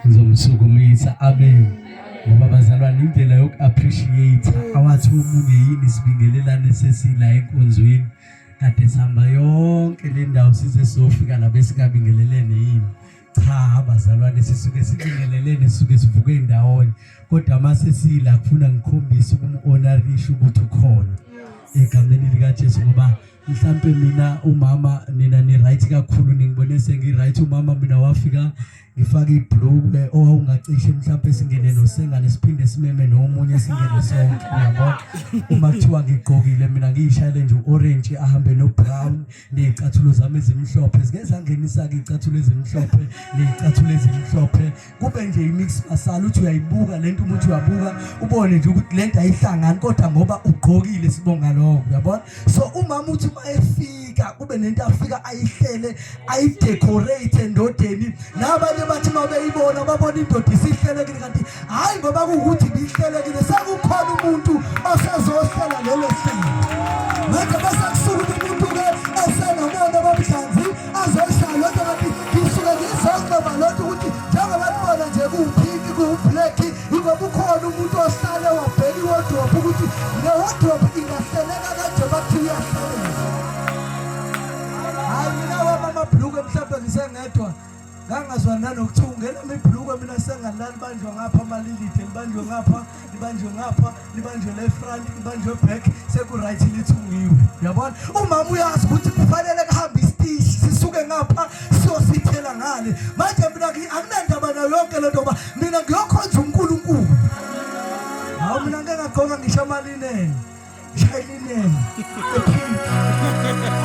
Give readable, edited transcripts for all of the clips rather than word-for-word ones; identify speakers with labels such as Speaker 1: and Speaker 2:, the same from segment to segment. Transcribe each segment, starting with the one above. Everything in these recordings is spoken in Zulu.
Speaker 1: Ngizomsukumisa. Amen. Ngoba bazalwane indlela yoku-appreciate awathi omunye yini sibingelelane sesila enkonzweni kade sihamba yonke le ndawo size sizofika la besingabingelelene yini. Cha bazalwane sisuke sibingelelene sisuke sivuke ndawonye kodwa mase sila kufuna ngikhombise ukum-honorisha ukuthi ukhona egameni likaJesu ngoba mhlampe mina umama nina ni right kakhulu ningibone sengi right umama mina wafika ngifaka ibhlukwe owawungacishe mhlampe singene nosengane siphinde simeme nomunye singene sonke uyabona uma kuthiwa ngigqokile mina ngiyishayele nje u-orange ahambe no-brown ney'cathulo zami ezimhlophe zike zangenisa-ke iy'cathulo ezimhlophe ney'cathulo ezimhlophe kube nje i-mix masala uthi uyayibuka le nto uma uthi uyabuka ubone nje ukuthi le nto ayihlangani kodwa ngoba ugqokile sibonga lokho uyabona so umama uthi uma efika kube nento afika ayihlele ayidecorate endodeni nabanye bathi uma beyibona babona indoda isihlelekile kanti hhayi ngoba kuwukuthi ibihlelekile sekukhona umuntu osezohlela lelo hlelo manje bese kusuka umuntu-ke esenomona bomhlanzi azoshaya lonto kanti ngisuke ngizoncoba lonto ukuthi njengoba nibona nje kuwuphinki kuwublack ingoba ukhona umuntu ohlale wabheka iwodrobhu ukuthi le wodrobhu ingahleleka kanje bathi uyahleleka hhayi mina wami amabhulukwe mhlawumbe ngisengedwa ngangazwani nanokuthunga elami ibhulukwe mina sengalala libanjwe ngapha amalilide libanjwe ngapha libanjwe ngapha libanjwe le front libanjwe back seku-right lithungiwe uyabona umama uyazi ukuthi kufanele kuhambe isitishi sisuke ngapha siyosithela ngale manje mina akunandaba nayo yonke le nto ngoba mina ngiyokhonza uNkulunkulu hawu mina ngeke ngagqoka ngisho amalineni Shayineni ephinki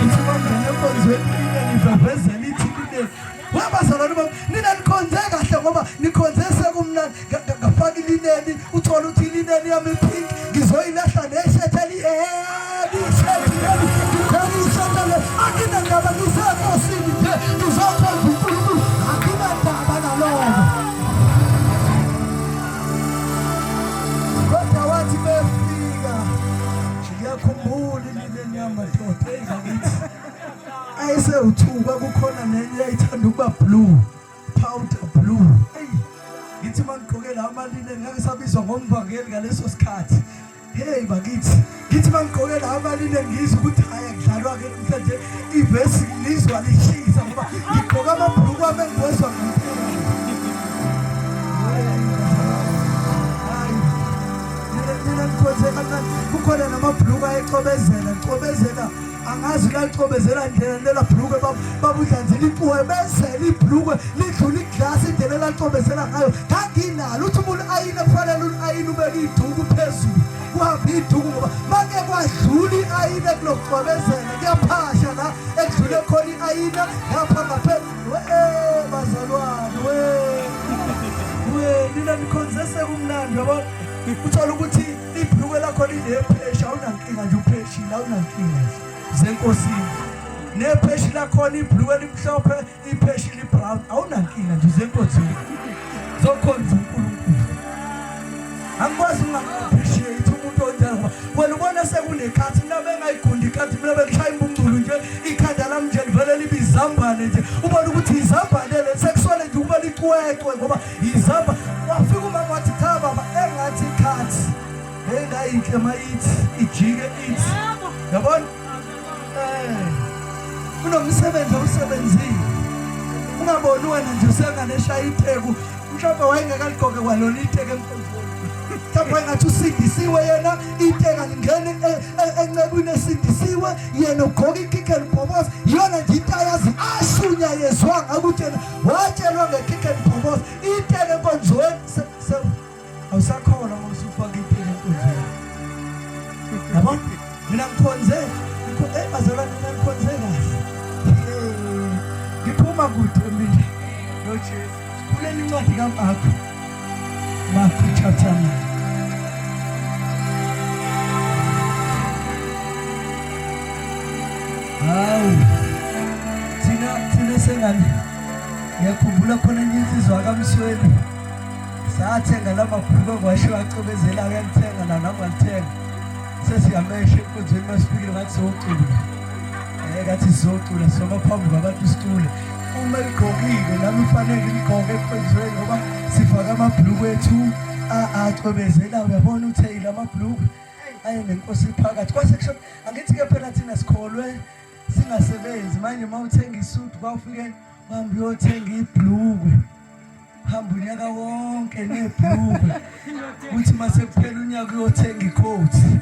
Speaker 1: ithi wangena enkonzweni lineni ivevezela ithi lineni wabazalwane bami nina nikhonze kahle ngoba nikhonze sekumnandi ngafaka ilineni uthole ukuthi ilineni yami ipink ngizoyilahla neshethi eliheli ishethi leli ngikhona ishethi le akinandaba ngisenkosini nje ngizokhonza uNkulunkulu akinandaba naloko Kodwa wathi befika ngiyakhumbula imileni yamadoda engakithi ayesewuthuka kukhona nenye yayithanda ukuba blue powder blue eyi ngithi uma ngigqoke la amaline ngake sabizwa ngomvangeli ngaleso sikhathi hey bakithi ngithi uma ngigqoke la amaline ngizwe ukuthi hhayi akudlalwa-ke namhlanje ivesi ngilizwa lishisa ngoba ngigqoke amabhuluku ami engiwezwa ngempela mina ngikhonze kamnandi kukhona namabhuluku ayecobezela cobezela angazi lalicobezela ndlela lela bhulukwe babudlanzela icwebezela ibhulukwe lidlula iglasi indlela elalicobezela ngayo nganginalo uthi umuntu ayine kufanele ayine ubeke iduku phezulu kuhambe iduku ngoba make kwadlula i-ayina kulokucwebezela kuyaphasha la ekudlule khona i-ayina ngapha ngaphezulu we bazalwane we we nina nikhonze sekumnandi yabona uthola ukuthi ibhulukwe lakho linephesha awunankinga nje upheshile awunankinga nje zenkosini nepheshi lakhona ibhulukwe limhlophe ipheshi librown awunankinga nje uzenkonzweni zokhonza uNkulunkulu angikwazi ukungaku-appreciate umuntu onjalo ngoba wena ubona sekunekhathi mina bengayigundi ikhathi mina bengishaya imbunculu nje ikhanda lami nje livele libe izambane nje ubona ukuthi izambane le sekusole nje ukuba licwecwe ngoba izamba wafika umama wathi cha baba engathi ikhathi bengayinhle mayithi ijike ithi yabona Eh, kunomsebenzi awusebenzile ungaboni wena nje usengane eshaya itheku mhlawumbe wayengekaligqoke kwalona itheke emkonzweni mhlawumbe wayengathi usindisiwe yena iteka lingene e, e, encekwini esindisiwe yena ugqoka ikhikhe elibhoboza iyona nje into ayazi ashunya yezwanga ukuthi yena watshelwa ngekhikhe elibhoboza iteka enkonzweni awusakholwa uma usufaka iteki enkonzweni yabona mina ngikhonze eh bazalwane mina ngikhonze kahle ngiphuma kude mina noJesu kuleli incwadi kaMarko Marko chapter 9 Hawu thina thina sengane ngiyakhumbula khona enye insizwa kaMsweli sathenga la mabhuluku engiwashiwo acobezela uyalithenga la nami ngalithenga sesiyamesha enkonzweni masifikile ngathi siyocula um ngathi sizocula soma phambi kwabantu sicule Uma ligqokile nami kufanele ngigqoke enkonzweni ngoba sifake amabhuluku ethu acwebezela uyabona utheyile amabhuluku aye nenkosi phakathi kwase kusho angithi ke phela thina sikholwe singasebenzi manje uma uthenga isudu kwawufike uhambe uyothenga ibhlukwe hamba unyaka wonke nebhlukwe kuthi uma sekuphela unyaka uyothenga ikhothi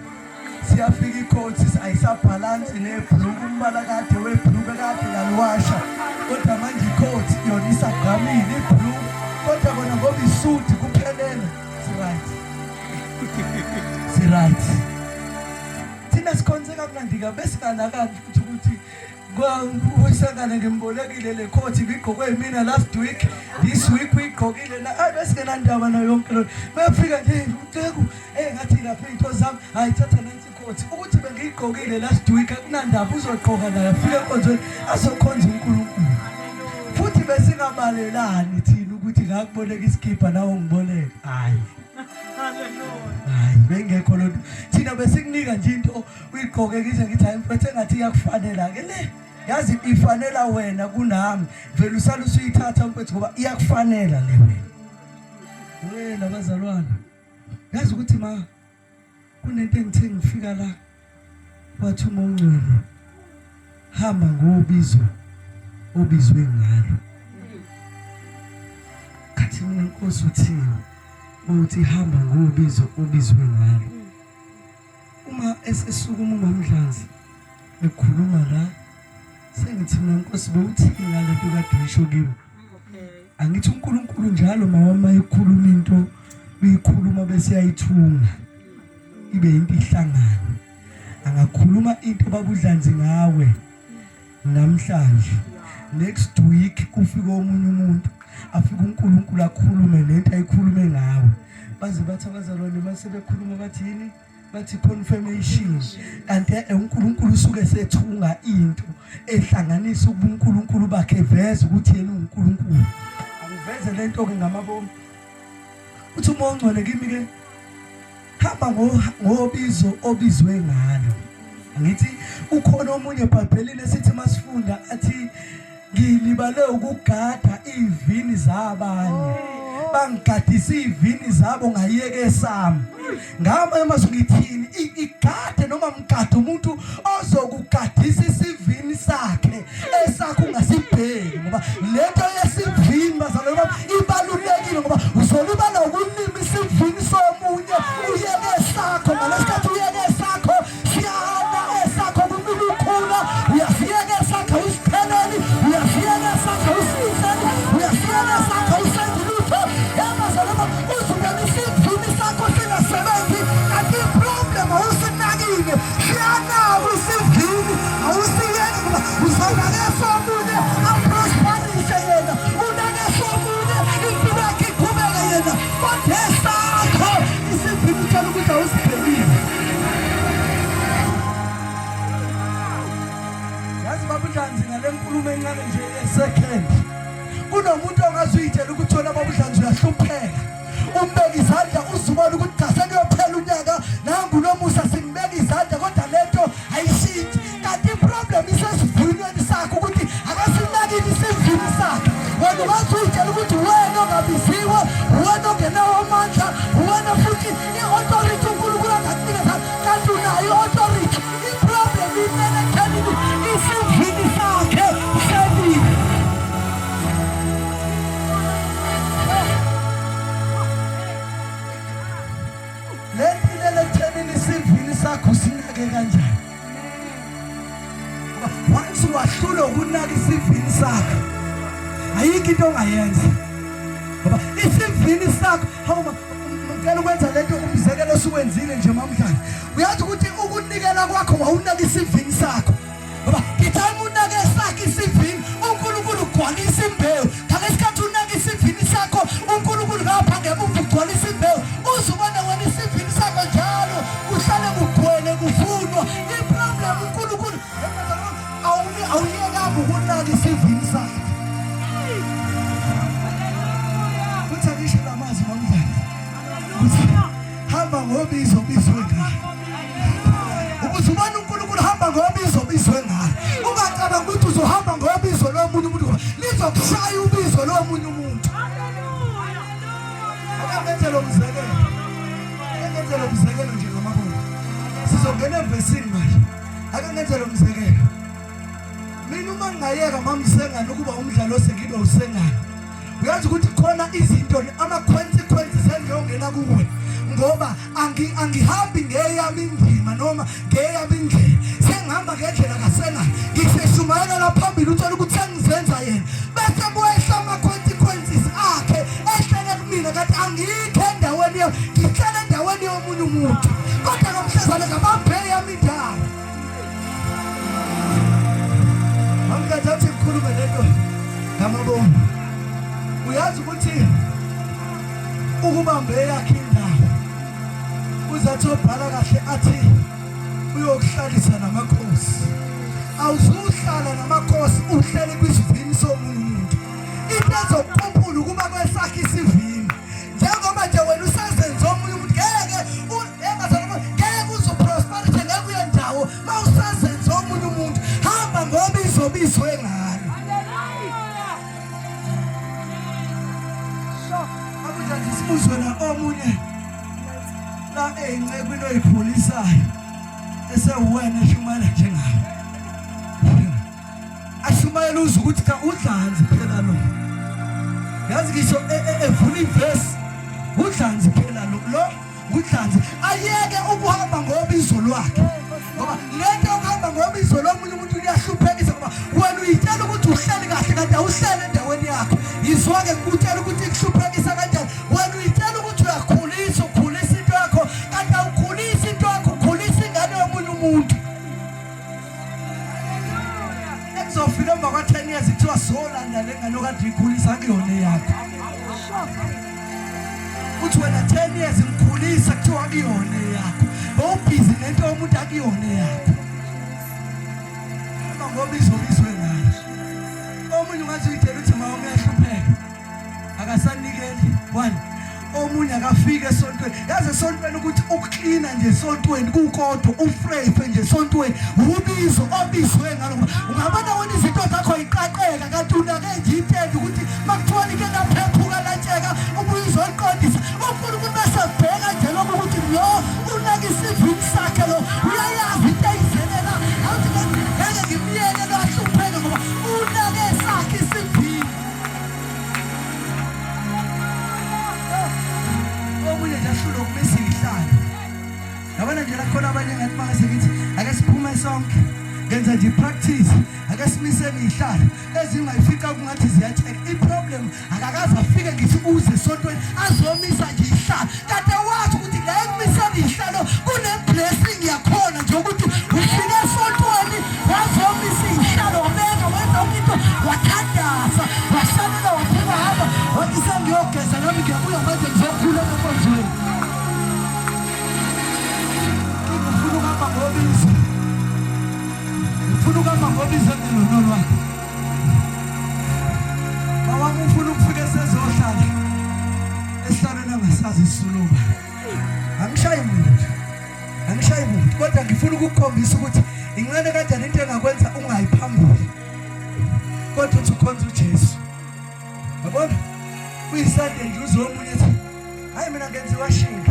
Speaker 1: siyafika ikhothi ayisabhalansi nebhluku umbala kade webhluku kade yaliwasha kodwa manje ikhothi yona isagqamile ibhluku kodwa kona ngoba isudi kuphelele si-right si-right thina sikhonze kamnandi kabi besinganakani futhi ukuthi Uyisakane ngimbolekile le coat ibigqokwe yimina last week this week uyigqokile na ayi besingenandaba nayo yonke lona befika nje uceku eh ngathi lapha into zami hayi thatha nansi coat ukuthi bengiyigqokile last week akunandaba uzogqoka naye afike enkonzweni azokhonza uNkulunkulu futhi besingabalelani thina ukuthi ngakuboleka isikibha nawe ungiboleke hayi hayi bengekho lonto thina besikunika nje into uyigqoke ngize ngithi hayi mfethu engathi iyakufanela ke le yazi ifanela wena kunami vele usale usuyithatha mfethu ngoba iyakufanela le wena wena bazalwane yazi ukuthi ma kunento engithe ngifika la wathi uma ungcwele hamba ngobizo obizwe ngalo khathi mina nkosi uthini uthi hamba ngobizo obizwe ngalo Uma esesukuma uMamdlanzi ekhuluma la sengithi mina Nkosi bowuthini ngale nto kade uyisho kimi. Angithi uNkulunkulu njalo mawama ekhuluma into uyikhuluma bese uyayithunga ibe into ihlangana. Angakhuluma into babudlanzi ngawe namhlanje next week kufika omunye umuntu afike uNkulunkulu akhulume lento ayikhulume ngawe baze bathi abazalwane mase bekhuluma bathi yini bathi confirmation kanti eh, uNkulunkulu usuke sethunga into ehlanganisa ubuNkulunkulu bakhe eveza ukuthi yena uNkulunkulu angiveze lento ke ngamabomu uthi uma ongcwele kimi ke hamba ngobizo obizwe ngalo angithi ukhona omunye eBhayibhelini esithi masifunda athi ngilibale ukugada ivini zabanye bangigadisa ivini zabo ngayeke esami ngama amazwi ngithini igade noma mgade umuntu ozokugadisa isivini sakhe esakho ungasibheki ngoba lento yesivini bazalwane bami ibalulekile ngoba uzolibala ukulima isivini somunye uyeke esakho ngalesikhathi uyeke esakho siyana esakho kumile ukhula uyasiyeka esakho usipheleli uyasiyeka esakho usizeni uyasiyeka esakho usenzi lutho yabazalwane bami uzubona isivini sakho singasebenzi kanti iproblem awusinakile siyanawo isivini awusiyeki ngoba uzonakesa omunye aprosperise yena unakesa omunye impilo yakhe iqhubeke yena kodwa esakho isivini utshela ukuthi awusibhekile yazi baba unhlanzi ngale nkulumo encane nje yesekhend kunomuntu ongaze uyitshela ukuthi wena baba unhlanzi uyahlupheka umbeka izandla uzubona ukuthi cha sekuyophela unyaka nangu nomusa simbeka izandla kodwa lento ayishintshi kanti iproblem isesivunweni sakho ukuthi akasinakile isivini sakhe wena ungaze uyitshela ukuthi wena ongabiziwe wena ongenawo amandla wena futhi i-authority unkulunkulu angakunikeza kanti unayo i-authority iproblem imele ekuthenini isivini sakhe selile Le nto ilele ekuthenini isivini sakho usinake kanjani. Once wahlulwa ukunaka isivini sakho, ayikho into ongayenza. Ngoba isivini sakho, hawu ngicela ukwenza lento umzekelo osuwenzile nje mamdlala. Uyazi ukuthi ukunikela kwakho wawunaka isivini sakho. Ngoba ngithanda unake esakhe isivini, uNkulunkulu ugcwalisa imbewu. Ngalesikhathi unake isivini sakho, uNkulunkulu ngapha ngemuva ugcwalisa imbewu. Uzubona wena isivini sakho njalo kuhlale kugcwele kuvunwa. I-problem uNkulunkulu awuyekanga ukunaka isivini sakhe. Kuthi akisho lamazwi mamdlala. Kuthi hamba ngobizo bizwe ngalo. Ukuze ubone uNkulunkulu hamba ngobizo bizwe ngalo. Ungacabanga ukuthi uzohamba ngobizo lomunye umuntu ngoba
Speaker 2: Izokushaya ubizo lomunye umuntu. Ake ngenze lo mzekelo. Ake ngenze lo mzekelo nje ngamabona. Sizongena evesini manje. Ake ngenze lo mzekelo. Mina uma ngingayeka mamsengane ukuba umdlalo osengibe usengane. Uyazi ukuthi khona izinto ama-consequences engiyongena kuwe ngoba angihambi ngeyami indima noma ngeyami indlela sengihamba ngendlela kasengayo ngiseshumayela la phambili uthole ukuthi sengizenza yena bese kwehla ama-consequences akhe ehlele kumina kanti angikho endaweni yo ngihlele endaweni yomunye umuntu kodwa ngomhlezane ngabambe eyami indawo Mamkhathi athi ngikhulume lento ngamabomu. Uyazi ukuthi ukubambe eyakhe indawo uzathi obhala kahle athi uyokuhlalisa namakhosi. Awuzuhlala namakhosi uhlele kwisivini somunye umuntu. Into ezokukhuphula ukuba kwesakhe isivini. Njengoba nje wena usazenza omunye umuntu ngeke ngeke uzoprosperity ngeke uye ndawo mawusazenza omunye umuntu hamba ngoba izobizwe ngalo akunjani sibuzwe la omunye la eyincekwini oyikhulisayo esewuwena eshumayela njengawe ashumayela uze ukuthi cha udlanzi phela lo yazi ngisho e, e, evula ivesi udlanzi phela lo lo udlanzi ayeke ukuhamba ngobizo lwakhe ngoba lento yokuhamba ngobizo lomunye umuntu liyahluphekisa ngoba wena uyitshela ukuthi uhleli kahle kanti awuhleli endaweni yakho yizwa-ke ngikutshela ukuthi ikuhluphekisa kanjani wena uyitshela ukuthi uyakhulisa ukhulisa into yakho kanti awukhulisi into yakho ukhulisa ingane yomunye umuntu ekuzofika emva kwa-10 years kuthiwa solanda le ngane okade uyikhulisa akuyona eyakho uthi wena 10 years ngikhulisa kuthiwa akuyona eyakho bowubhizi nento yomuntu akuyona eyakho uma ngoba izobizwe ngayo omunye ungathi uyitshela ukuthi ma uyahlupheka akasanikeli one omunye akafike esontweni yazi esontweni ukuthi ukuklina nje esontweni kukodwa ufrefe nje esontweni ubizo obizwe ngalo ungabona wena izinto zakho iqaqeka kanti unake nje itende ukuthi makuthiwa like laphephuka latsheka ubuye uzoliqondisa uNkulunkulu bese bheka nje lokho ukuthi lo unake isivini sakhe lo uyayazi into ayizelela awuthi ngeke ngimyeke lo ahlupheke ngoba unake sakhe isivini omunye nje ahlulwe ukumisa ihlalo yabona nje lakhona abanye ngathi mangase ngithi ake siphume sonke ngenza nje practice ake simiseni ihlalo ezingayifica kungathi ziyatsheka i-problem akakaze afike ngithi uze esontweni azomisa nje ihlalo kade wazi ukuthi la ekumiseni ihlalo kune-blessing yakhona nje ukuthi ufike esontweni wazomisa ihlalo wabeka wenza into wathandaza washanela waphuma hamba wathi sengiyogeza nami ngiyabuya manje ngizokhula enkonzweni ufuna ukuhamba ngobizo ufuna ukuhamba ngobizo engelona lwakho bawami ufuna ukufika esezohlala esihlalweni angasazi isuluba angishayi muntu angishayi muntu kodwa ngifuna ukukukhombisa ukuthi incane kanjani into engakwenza ungayi phambili kodwa uthi ukhonza uJesu yabona kuyisande nje uzomunye ethi hayi mina ngenza iwashing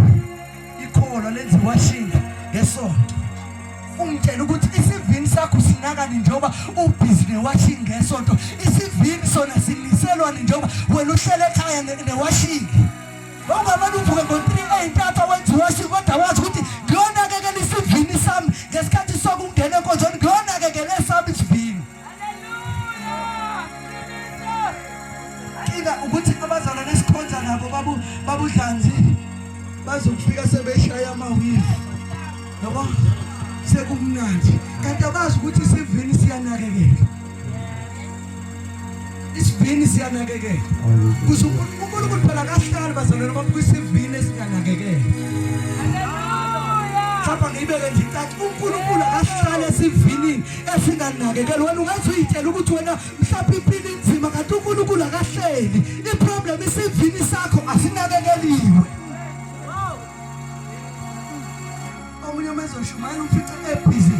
Speaker 2: ikholwa lenza iwashing ngesonto ungitshela ukuthi isivini sakho sinakani njengoba ubhizi newashing ngesonto isivini sona siniselwani njengoba wena uhlele ekhaya newashing Ungamane uvuke ngo-3 ey'ntatha wenza iwashing kodwa wazi ukuthi ngiyonakekela isivini sami ngesikhathi sokungena enkonzweni ngiyonakekela esami isivini. Inkinga ukuthi abazalwane esikhonza nabo babu babudlanzi bazokufika sebeshaya amawivi yabo sekumnandi kanti abazi ukuthi isivini siyanakekela isivini siyanakekela kuze uNkulunkulu phela akahlali bazalwane bami kwisivini esinganakekela mhlawumbe ngiyibeke nje icace uNkulunkulu akahlali esivinini esinganakekela wena ungaze uyitshela ukuthi wena mhlawumbe impilo inzima kanti uNkulunkulu akahleli iproblem isivini sakho asinakekeliwe omunye uma ezoshumayela umfice ebhizi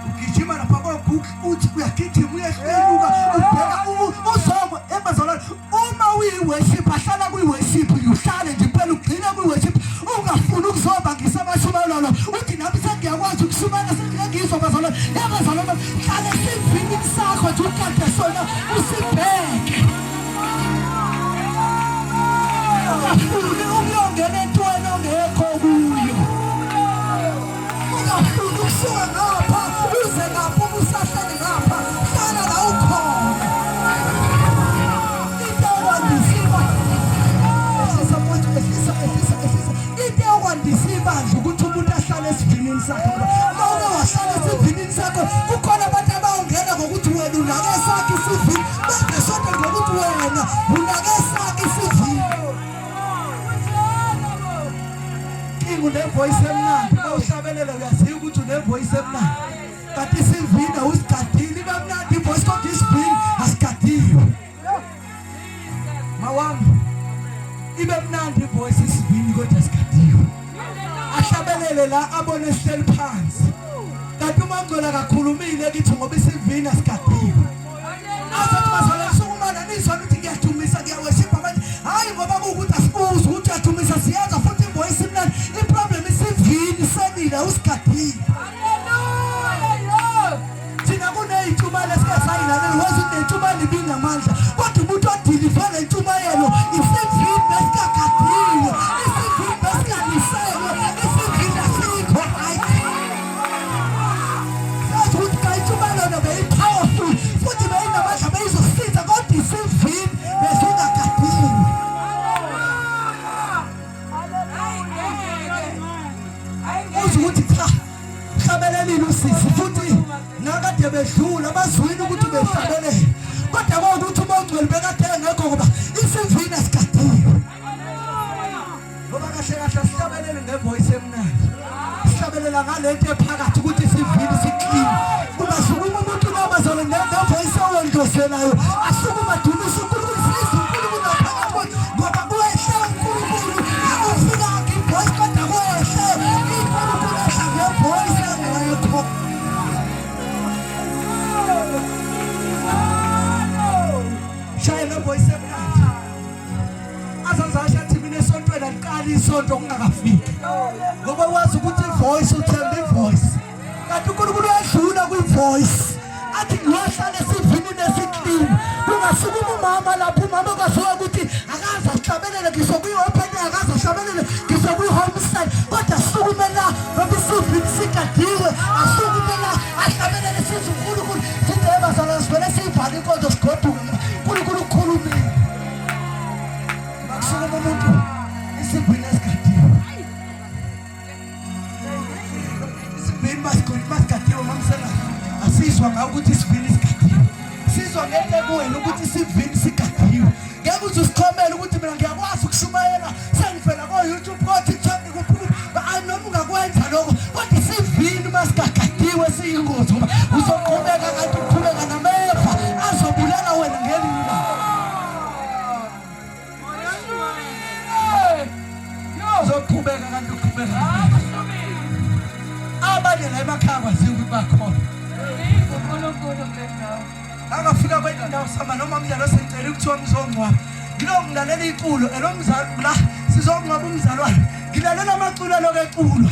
Speaker 2: ugijima lapha koGoogle uthi uyagijima uyehluka ubheka uzokwe Kuyi-worship, ahlala kwi-worship, uhlale nje impela ugcine kwi-worship, ungafuni ukuzobangisa amashumayelwalo, uthi nami sengiyakwazi ukushumayela, sengiyangizwa bazalwane. Yabazalwane, hlale esivinini sakho nje, ukade sona usibheke, ungafuni ukuyongena entweni ongekho kuyo, ungafuni ukusuka ngapha uze ngapha ubusahleli ngapha, hlala la ukhona. Into yokwandisa ibandla, ehlisa mfowethu, ehlisa, ehlisa, ehlisa. Into yokwandisa ibandla ukuthi umuntu ahlale esivinini sakhe, ngoba uma uke wahlala esivinini sakho, kukhona abantu abawungena ngokuthi wena unake sakhe isivini, bade sonke ngokuthi wena unake sakhe isivini. King une-voice emnandi, uma uhlabelela uyaziwa ukuthi une-voice emnandi, kanti isivini awusigadile. Iba mnandi ivoice kodwa isivini asigadiwe. Mawami, ibe mnandi ivoice, isivini kodwa sigadiwe. Ahlabelele la abone sihleli phansi, kanti uma ngcola kakhulumile kithi ngoba isivini asigadiwe. Azothi bazalwane sukumana nizwa ukuthi ngiyadumisa, ngiyaweshipha manje. Hhayi ngoba kuwukuthi asikuzi ukuthi uyadumisa, siyenza futhi ivoice imnandi. Iproblem isivini semile, awusigadile. Thina kuney'ntshumayelo esike sayilalela, wazi ukuthi nentshumayelo ibinamandla, kodwa umuntu odilive le ntshumayelo isivini besikagadiwe, isivini besinganiselwe, isivini asikho right. Sazi ukuthi cha, intshumayelo yona beyi-powerful futhi beyinamandla, beyizosiza, kodwa isivini besingagadiwe. Uze ukuthi cha, hlabelelile usisi futhi nakade bedlula bazwile ukuthi behlabelele, kodwa kwawukuthi uMongcwele bekade engekho ngoba isivini asigadiwe. Ngoba kahle kahle asihlabelele ngevoice emnandi, sihlabelela ngalento ephakathi ukuthi isivini siclean. Kungasukuma umuntu nabazalwane ngevoice owendlozelayo, asukuma adumise uNkulunkulu, size uNkulunkulu ngaphakathi kwethu, ngoba kwehle uNkulunkulu, akufikanga ivoice kodwa kwehle uNkulunkulu, ehla ngevoice engekho. Shaya ngevoice emnandi, azazasho athi mina esontweni aliqali isonto kungakafiki, ngoba wazi ukuthi ivoice, uthemba ivoice, kanti uNkulunkulu uyadlula kwivoice, athi ngiyohlala esivinini esiclean. Kungasukuma umama lapho, umama kwaziwa ukuthi akaze ahlabelele ngisho kwi-open air, akaze ahlabelele ngisho kwi-home side, kodwa asukume la ngoba isivini sigadiwe, asukume la ahlabelele, size uNkulunkulu. Sithi ebazalwane sivele siyibhale inkonzo sigoduke ngoba uNkulunkulu ukhulumile. Makusukuma umuntu isivini esigadiwe, isivini masigadiwe, mamsela asizwa ngawo ukuthi isivini sigadiwe, sizwa ngento ekuwena ukuthi isivini sigadiwe. Ngeke uze usichomele ukuthi mina ngiyakwazi ukushumayela, sengivela ko-YouTube, ko-TikTok, kuphi, noma ungakwenza lokho, kodwa isivini uma sigagadiwe siyingozi, ngoba uzoqhubeka kanti uqhubeka nameva azobulala wena ngelinye ilanga. Uzoqhubeka kanti uqhubeka abanye la emakhaya kwaziwa ukuthi bakhona. Angafika kwenye indawo sihamba noma umdlalo osengicela kuthiwa ngizongcwaba, ngilokhu ngilalela iculo elomzali la, sizongcwaba umzalwane, ngilalela amaculo aloku eculwa,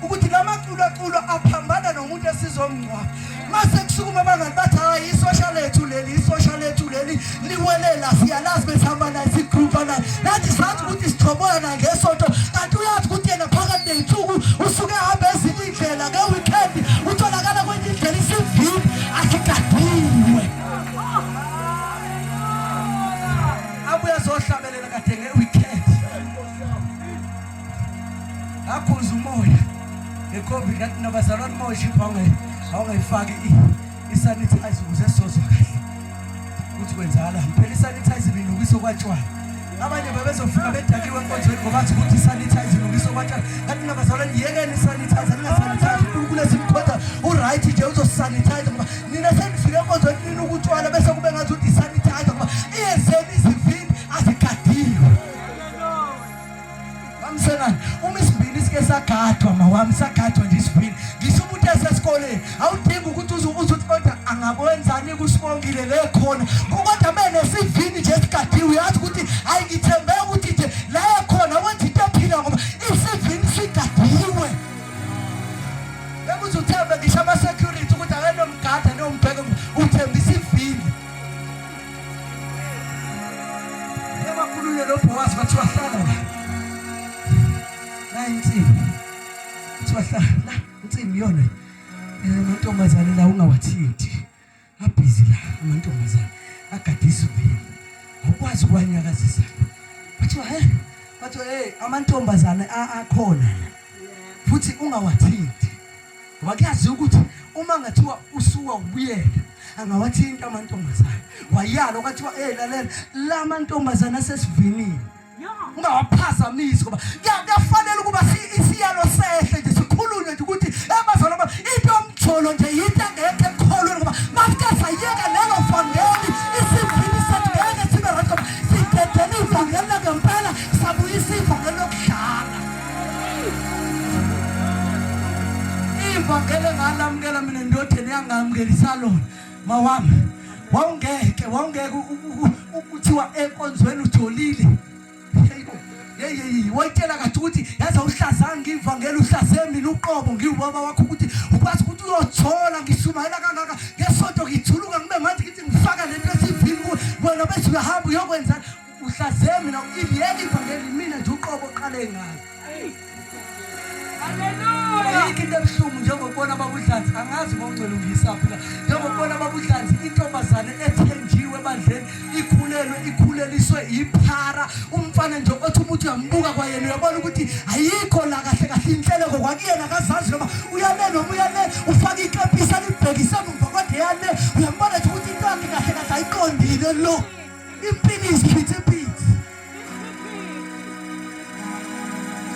Speaker 2: ukuthi la maculo aculwa aphambana nomuntu esizomngcwaba. Mase kusukuma abangani bathi hayi, isosha lethu leli, isosha lethu leli liwelela, siyalazi, besihamba naye, sigrupa naye, nathi sazi ukuthi sithoboya naye ngesonto, kanti uyazi ukuthi yena phakathi ney'nsuku usuke ehamba ezinye iy'ndlela, nge-weekend utholakala kwenye indlela. Isivini asigadiwe. Abuye azohlabelela kade nge-weekend. Ngakhuza umoya ngecovid, ngathi nabazalwane uma ushipha awungayifaki i-sanitize ukuze sizozwa kahle ukuthi kwenzakalani. Phela i-sanitize ibinukisa okwatshwala, abanye babezofika bedakiwe enkonzweni ngoba bathi ukuthi i-sanitize inukisa okwatshwala. Ngathi nabazalwane yekeni i-sanitize, ningasanitize, uNkulunkulu esimkhonza uright nje uzosanitize, ngoba nina senifike enkonzweni nina ukutshwala, bese kube ngathi ukuthi i-sanitize, ngoba iyezeni izivini azigadiwe. Mamsengane, uma isivini sike sagadwa, mawami, sagadwa nje isivini, ngisho umuntu esesikoleni awudingi ukuthi uze uthi kodwa angakwenzani kusibongile le khona kodwa benesivini nje esigadiwe uyazi ukuthi hayi ngithembe ukuthi nje la khona wenza into ephila ngoba isivini sigadiwe bekuthi uthembe ngisho ama-security ukuthi ake nomgada nombheke uthembe isivini Yabakhulunywa noBhowazi kwathiwa hlala la. La insimbi. Kuthiwa hlala la insimbi yona. Amantombazane la ungawathinti. Abhizi la amantombazane agade isivini. Awukwazi ukuwanyakazisa. Kwathiwa he kwathiwa hey amantombazane akhona la. Futhi ungawathinti. Ngoba kuyaziwa ukuthi uma ngathiwa usuka ubuyela angawathinta amantombazane. Wayalwa kwathiwa hey lalela la mantombazane asesivinini. Ungawaphazamisi ngoba kuyafanele ukuba isiyalo sehle nje sikhulunywe nje ukuthi ebazalwa bami into yomjolo nje yinto engekho ekukholweni ngoba masike sayeka lelo vangeli isivini sethu ngeke sibe right ngoba sidedele ivangeli langempela sabuyisa ivangeli lokudlala. Ivangeli engalamukela mina endodeni yangamukelisa lona mawami wawungeke wawungeke ukuthiwa enkonzweni ujolile yeyeyi wayitshela kahle ukuthi yazi awuhlazanga ivangeli uhlaze mina uqobo ngiwubaba wakho ukuthi ukwazi ukuthi uyothola ngishumayela kangaka ngesonto ngijuluka ngibe manje ngithi ngifaka lento esivini wena bese uyahamba uyokwenza uhlaze mina iliyeke ivangeli mina nje uqobo oqale ngayo
Speaker 3: Haleluya.
Speaker 2: Ayikho into ebuhlungu njengokubona ababudlanzi angazi uma ungcwele ungisaphi la njengokubona ababudlanzi intombazane ethenjiwe ebandleni ikhulelwe ikhuleliswe iphara umfana nje othi umuntu uyambuka kwayena uyabona ukuthi ayikho la kahle kahle inhleleko kwakuyena akazazi noma uyale noma uyale ufaka ikepisi alibhekise emumva kodwa eyale uyambona nje ukuthi into yakhe kahle kahle ayiqondile lo impilo isiphithiphithi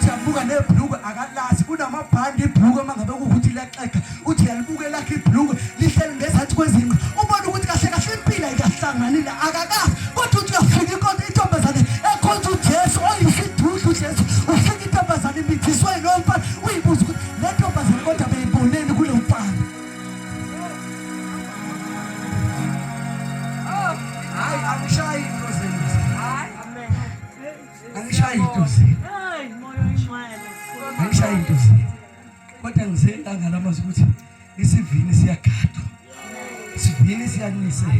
Speaker 2: Uthi nebhulukwe akalazi kunamabhandi ibhulukwe uma ngabe kuwukuthi liyaxega uthi uyalibuka elakhe ibhulukwe lihleli ngezansi kwezinqa ubona ukuthi kahle kahle impilo ayikahlanganile akakazi kodwa uthi uyafika inkonzo intombazane ekhonza uJesu oyisidudlu uJesu ufika intombazane imithiswe yilowo mfana uyibuza ukuthi le ntombazane kodwa beyiboneni kulo mfana Hayi angishayi into zenu.
Speaker 3: Hayi.
Speaker 2: Angishayi into zenu.
Speaker 3: Hey, moya oyingcwele.
Speaker 2: Angishayi into zenu. Kodwa ngiselanga lamazwi ukuthi isivini siyagadwa. Isivini siyaniselwa.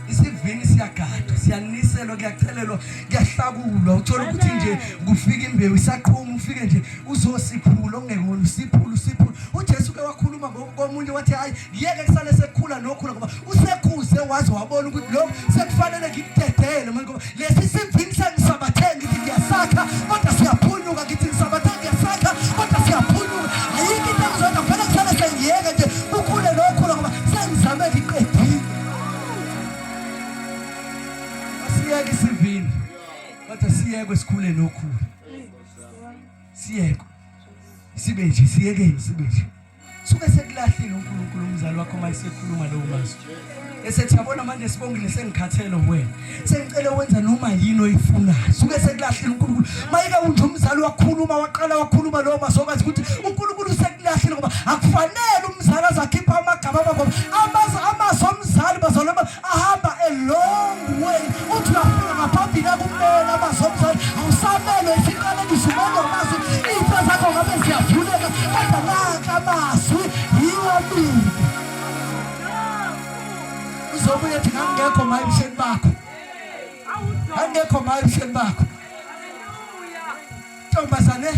Speaker 2: Isivini siyagadwa, siyaniselwa, kuyachelelwa, kuyahlakulwa. Uthola ukuthi nje kufika imbewu isaqhuma ufike nje uzosiphula ongekona usiphula usiphula. uJesu ke wakhuluma komunye wathi hayi ngiyeke kusale sekukhula nokhula ngoba usekhuze waze wabona ukuthi lokho sekufanele ngikudedele manje ngoba lesi sivini sengisabathe ngithi ngiyasakha kodwa siyaphunyuka ngithi ngisabathe ngiyasakha kodwa siyaphunyuka ayikho into engizoyenza kufanele kusale sengiyeke nje kukhule nokhula ngoba sengizame ngiqedile asiyeke isivini kodwa siyekwe sikhule nokhula siyekwe sibe nje siyekeni sibe nje suke sekulahlile uNkulunkulu umzali wakho uma esekhuluma lowo mazwi esethi yabona manje sibongile sengikhathele wena sengicela wenza noma yini oyifunayo suke sekulahlile uNkulunkulu mayike unje umzali wakhuluma waqala wakhuluma lowo mazwi okwazi ukuthi uNkulunkulu sekulahlile ngoba akufanele umzali azakhipha amagama ngoba amazwi omzali bazalwa ahamba a long way uthi uyafika ngaphambili akumele amazwi omzali awusamelwe isiqalekiso umelwe amazwi iy'nto zakho ngabe ziyavuleka kodwa nanka amazwi yiwo mina uzobuye ethi ngangingekho ma ebuhleni bakho ngangingekho ma ebuhleni bakho ntombazane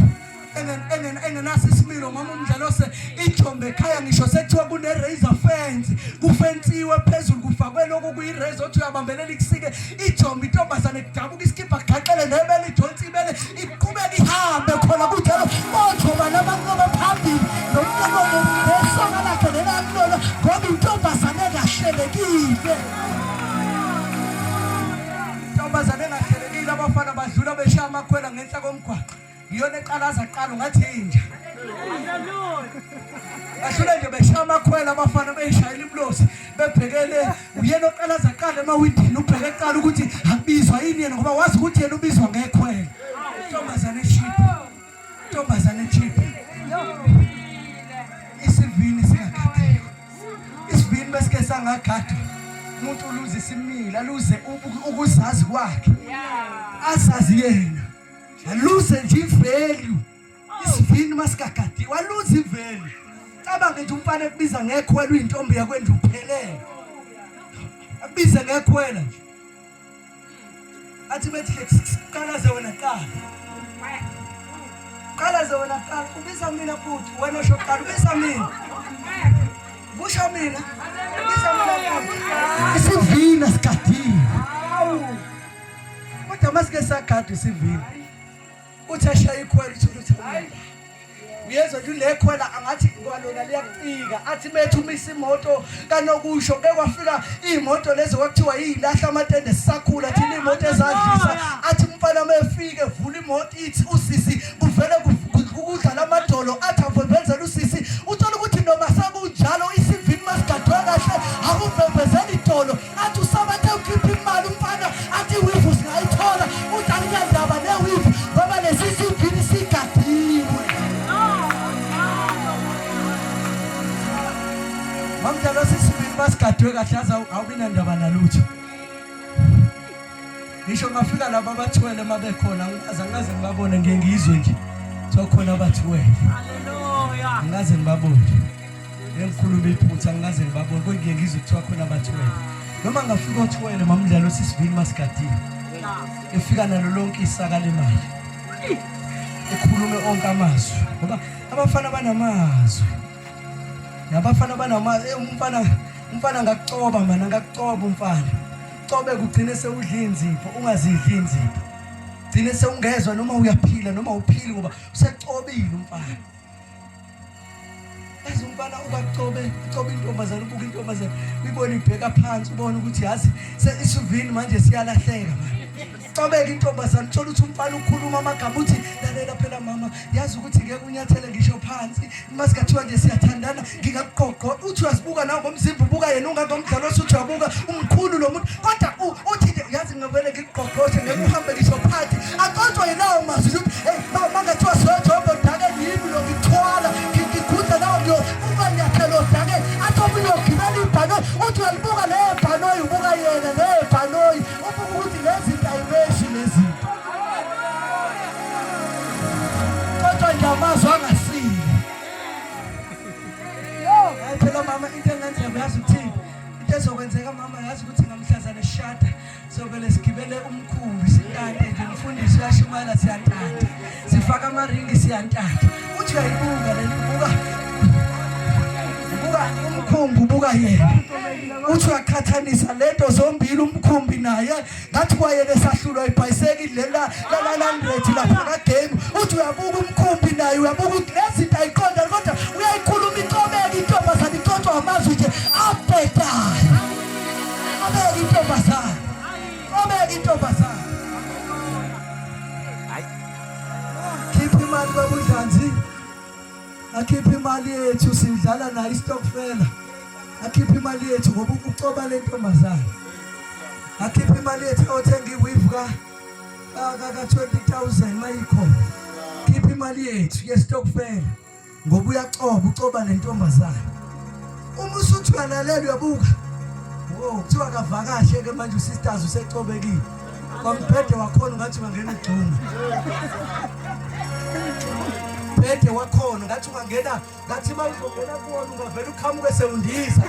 Speaker 2: engenaso isimilo mama umdlalose ijombe ekhaya ngisho sekuthiwa kune-razor fence kufensiwe phezulu kufakwe lokhu kuyi-razor othi uyabambelela ikusike ijombe intombazane kudabuka isikibha kugaxele nebele idonsa ibele iqhubeke ihambe khona kunjalo ojoba nabanqoba phambili nomnqobo nesoka lakhe lelakulona ngoba intombazane engahlelekile intombazane engahlelekile abafana badlula beshaya amakhwela ngenhla komgwaqo iyona eqalaza kuqala ungathi inja bahlule nje beshaya amakhwela abafana beyishayela imlozi bebhekele uyena oqalaza kuqala emawindini ubheke kuqala ukuthi akubizwa yini yena ngoba wazi ukuthi yena ubizwa ngekhwela intombazane eshiphi intombazane eshiphi isivini singagadiwe. sangagadwa umuntu uluze isimila aluze ukuzazi kwakhe azazi yena aluze nje ivalue isivini masikagadiwe aluze ivalue cabanga nje umfana ekubiza ngekhwela uyintombi yakwendlu uphelele akubize ngekhwela nje athi bethi qalaze wena qala qalaze wena qala ubiza mina futhi wena osho qala ubiza mina kusho mina ubiza mina futhi isivini sigadile kodwa masike sagada isivini uthi ashaya ikhwela uthole ukuthi uyezwa nje ulekhwela angathi kwalona liyakucika athi bethu umisa imoto kanokusho ke kwafika iy'moto lezo kwakuthiwa yiyilahla amatende sisakhula thina iy'moto ezadlisa athi umfana mefike vula imoto ithi usisi kuvele kudlala amadolo athi avevezela usisi uthola ukuthi noma sekunjalo isivini masigadwe kahle akuvevezeli idolo athi usabathe ukhipha imali umfana athi iwivu singayithola uthi akunandaba newivu ngoba lesi sivini sigadiwe mamdala sisivini basigadwe kahle aze awubi nandaba nalutho ngisho ngafika laba abathwele uma bekhona angikaze ngibabone ngiye ngizwe nje kuthiwa khona abathwele angikaze ngibabone Ngikhuluma iphutha angikaze ngibabone kodwa ngiye ngizwe kuthiwa khona abathwele. Noma ngafika othwele mamdlalo sisivini masigadile. Efika nalo lonke isaka lemali. Ekhulume onke amazwi ngoba abafana banamazwi. Nabafana banamazwi eh, umfana umfana ngakucoba mana ngakucoba umfana. Cobe kugcine sewudla inzipho ungazidli inzipho. Gcine sewungezwa noma uyaphila noma uphili ngoba usecobile umfana. Yazi umfana ubacobe cobe intombazane ubuka intombazane uyibona ibheka phansi ubona ukuthi yazi isivini manje siyalahleka manje cobeka intombazane uthola ukuthi umfana ukhuluma amagama uthi lalela phela mama yazi ukuthi ngeke unyathele ngisho phansi uma singathiwa nje siyathandana ngingakuqoqo uthi uyasibuka nawe ngomzimba ubuka yena ungangomdlalo osuthi uyabuka umkhulu lo muntu kodwa uthi nje yazi ngavele ngikuqoqoshe ngeke uhambe ngisho phansi aqoqwe yilawo mazwi ukuthi hey mangathiwa sojobo dake yimi lo ngithwala ngigudla nawo ngiyo unganyathelo dake athi omunye uyogibela ibhanoyi uthi uyalibuka leyo bhanoyi ubuka yena leyo bhanoyi ubuka ukuthi lezi zinto ayimeshi lezi zinto kodwa nje amazwi angasile phela mama into engenzeka uyazi ukuthini into ezokwenzeka mama yazi ukuthi ngamhlazane eshada Sovele sigibele umkhumbi sintante nje umfundisi uyashumayela siyantanta. Sifaka amaringi siyantanta. Uthi uyayibuka leli buka. Buka umkhumbi ubuka yena. Uthi uyaqhathanisa lento zombili umkhumbi naye ngathi kwayena esahlulwa ibhayisekili lela la 100 lapha ka game uthi uyabuka umkhumbi naye uyabuka ukuthi lezinto ayiqonda kodwa uyayikhuluma icobeka intombazane icotshwa amazwi nje abhedayo Obeka intombazane. Obeka intombazane. Hayi. Khipha imali babudlanzi. Akhipha imali yethu sidlala nayo istokfela. Akhipha imali yethu ngoba ucoba le ntombazane. Akhipha imali yethu ayothenga iweave ka ka 20000 mayikhona. Khipha imali yethu yestokfela. ngoba uyacoba ucoba nentombazane uma usuthi uyalalela uyabuka wo kuthiwa kavakashe ke manje usisters usecobekile kwambhede wakhona ngathi ungangena ugxuma bhede wakhona ngathi ungangena ngathi uma uzongena kuwona ungavele uqhamuke sewundiza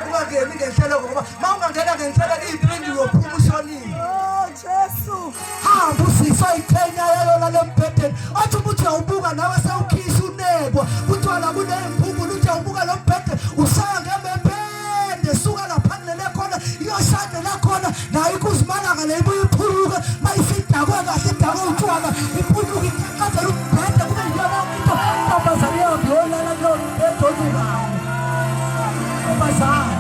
Speaker 2: ungangeni ngenhlelo ngoba uma ungangena ngenhlelo iy'pindi uyophuma ushonile oh, Jesu hamba usisi oyiqhenya yayona lembhedeni athi ukuthi uyawubuka nawe sewukhisa unekwa kuthiwa la kuney'mphungula uthi uyawubuka lo mbhede ushaya ngemepende suka lapha kulele khona iyoshade la khona nayo ikuzimalanga le ibuye iphuruke mayisidakwe kahle idakwe utshwala iphunyuke iqaqazela umbhede kube yiyona into ntombazane ihambe yolala kulowo mbhede olukayo ntombazane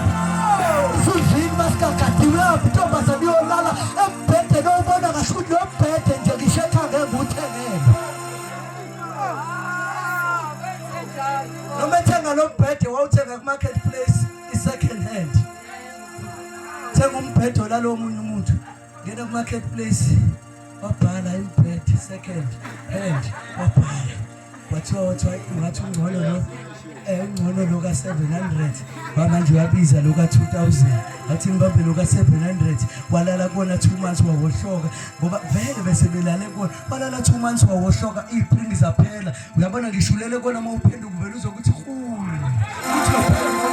Speaker 2: isudlini masikagadiwe yaphi intombazane iyolala Umbhede lo ubona kahle ukuthi lo mbhede nje ngisho ekhaya ngeke ngiwuthengele. Noma ethenga lo mbhede wawuthenga ku-market place i-second hand. Thenga umbhede olalo omunye umuntu. Ngena ku-market place wabhala imbhede second hand wabhala. Kwathiwa wathiwa ngathi ungcono lo. Eh ungcono lo ka 700 manje uyabiza lo ka 2000 wathi ngibambe lo ka 700 walala kona 2 months wawohloka ngoba vele bese belale kona walala 2 months wawohloka ispring zaphela uyabona ngishulele kona uma uphenduka uvela uzokuthi khulu uthi lo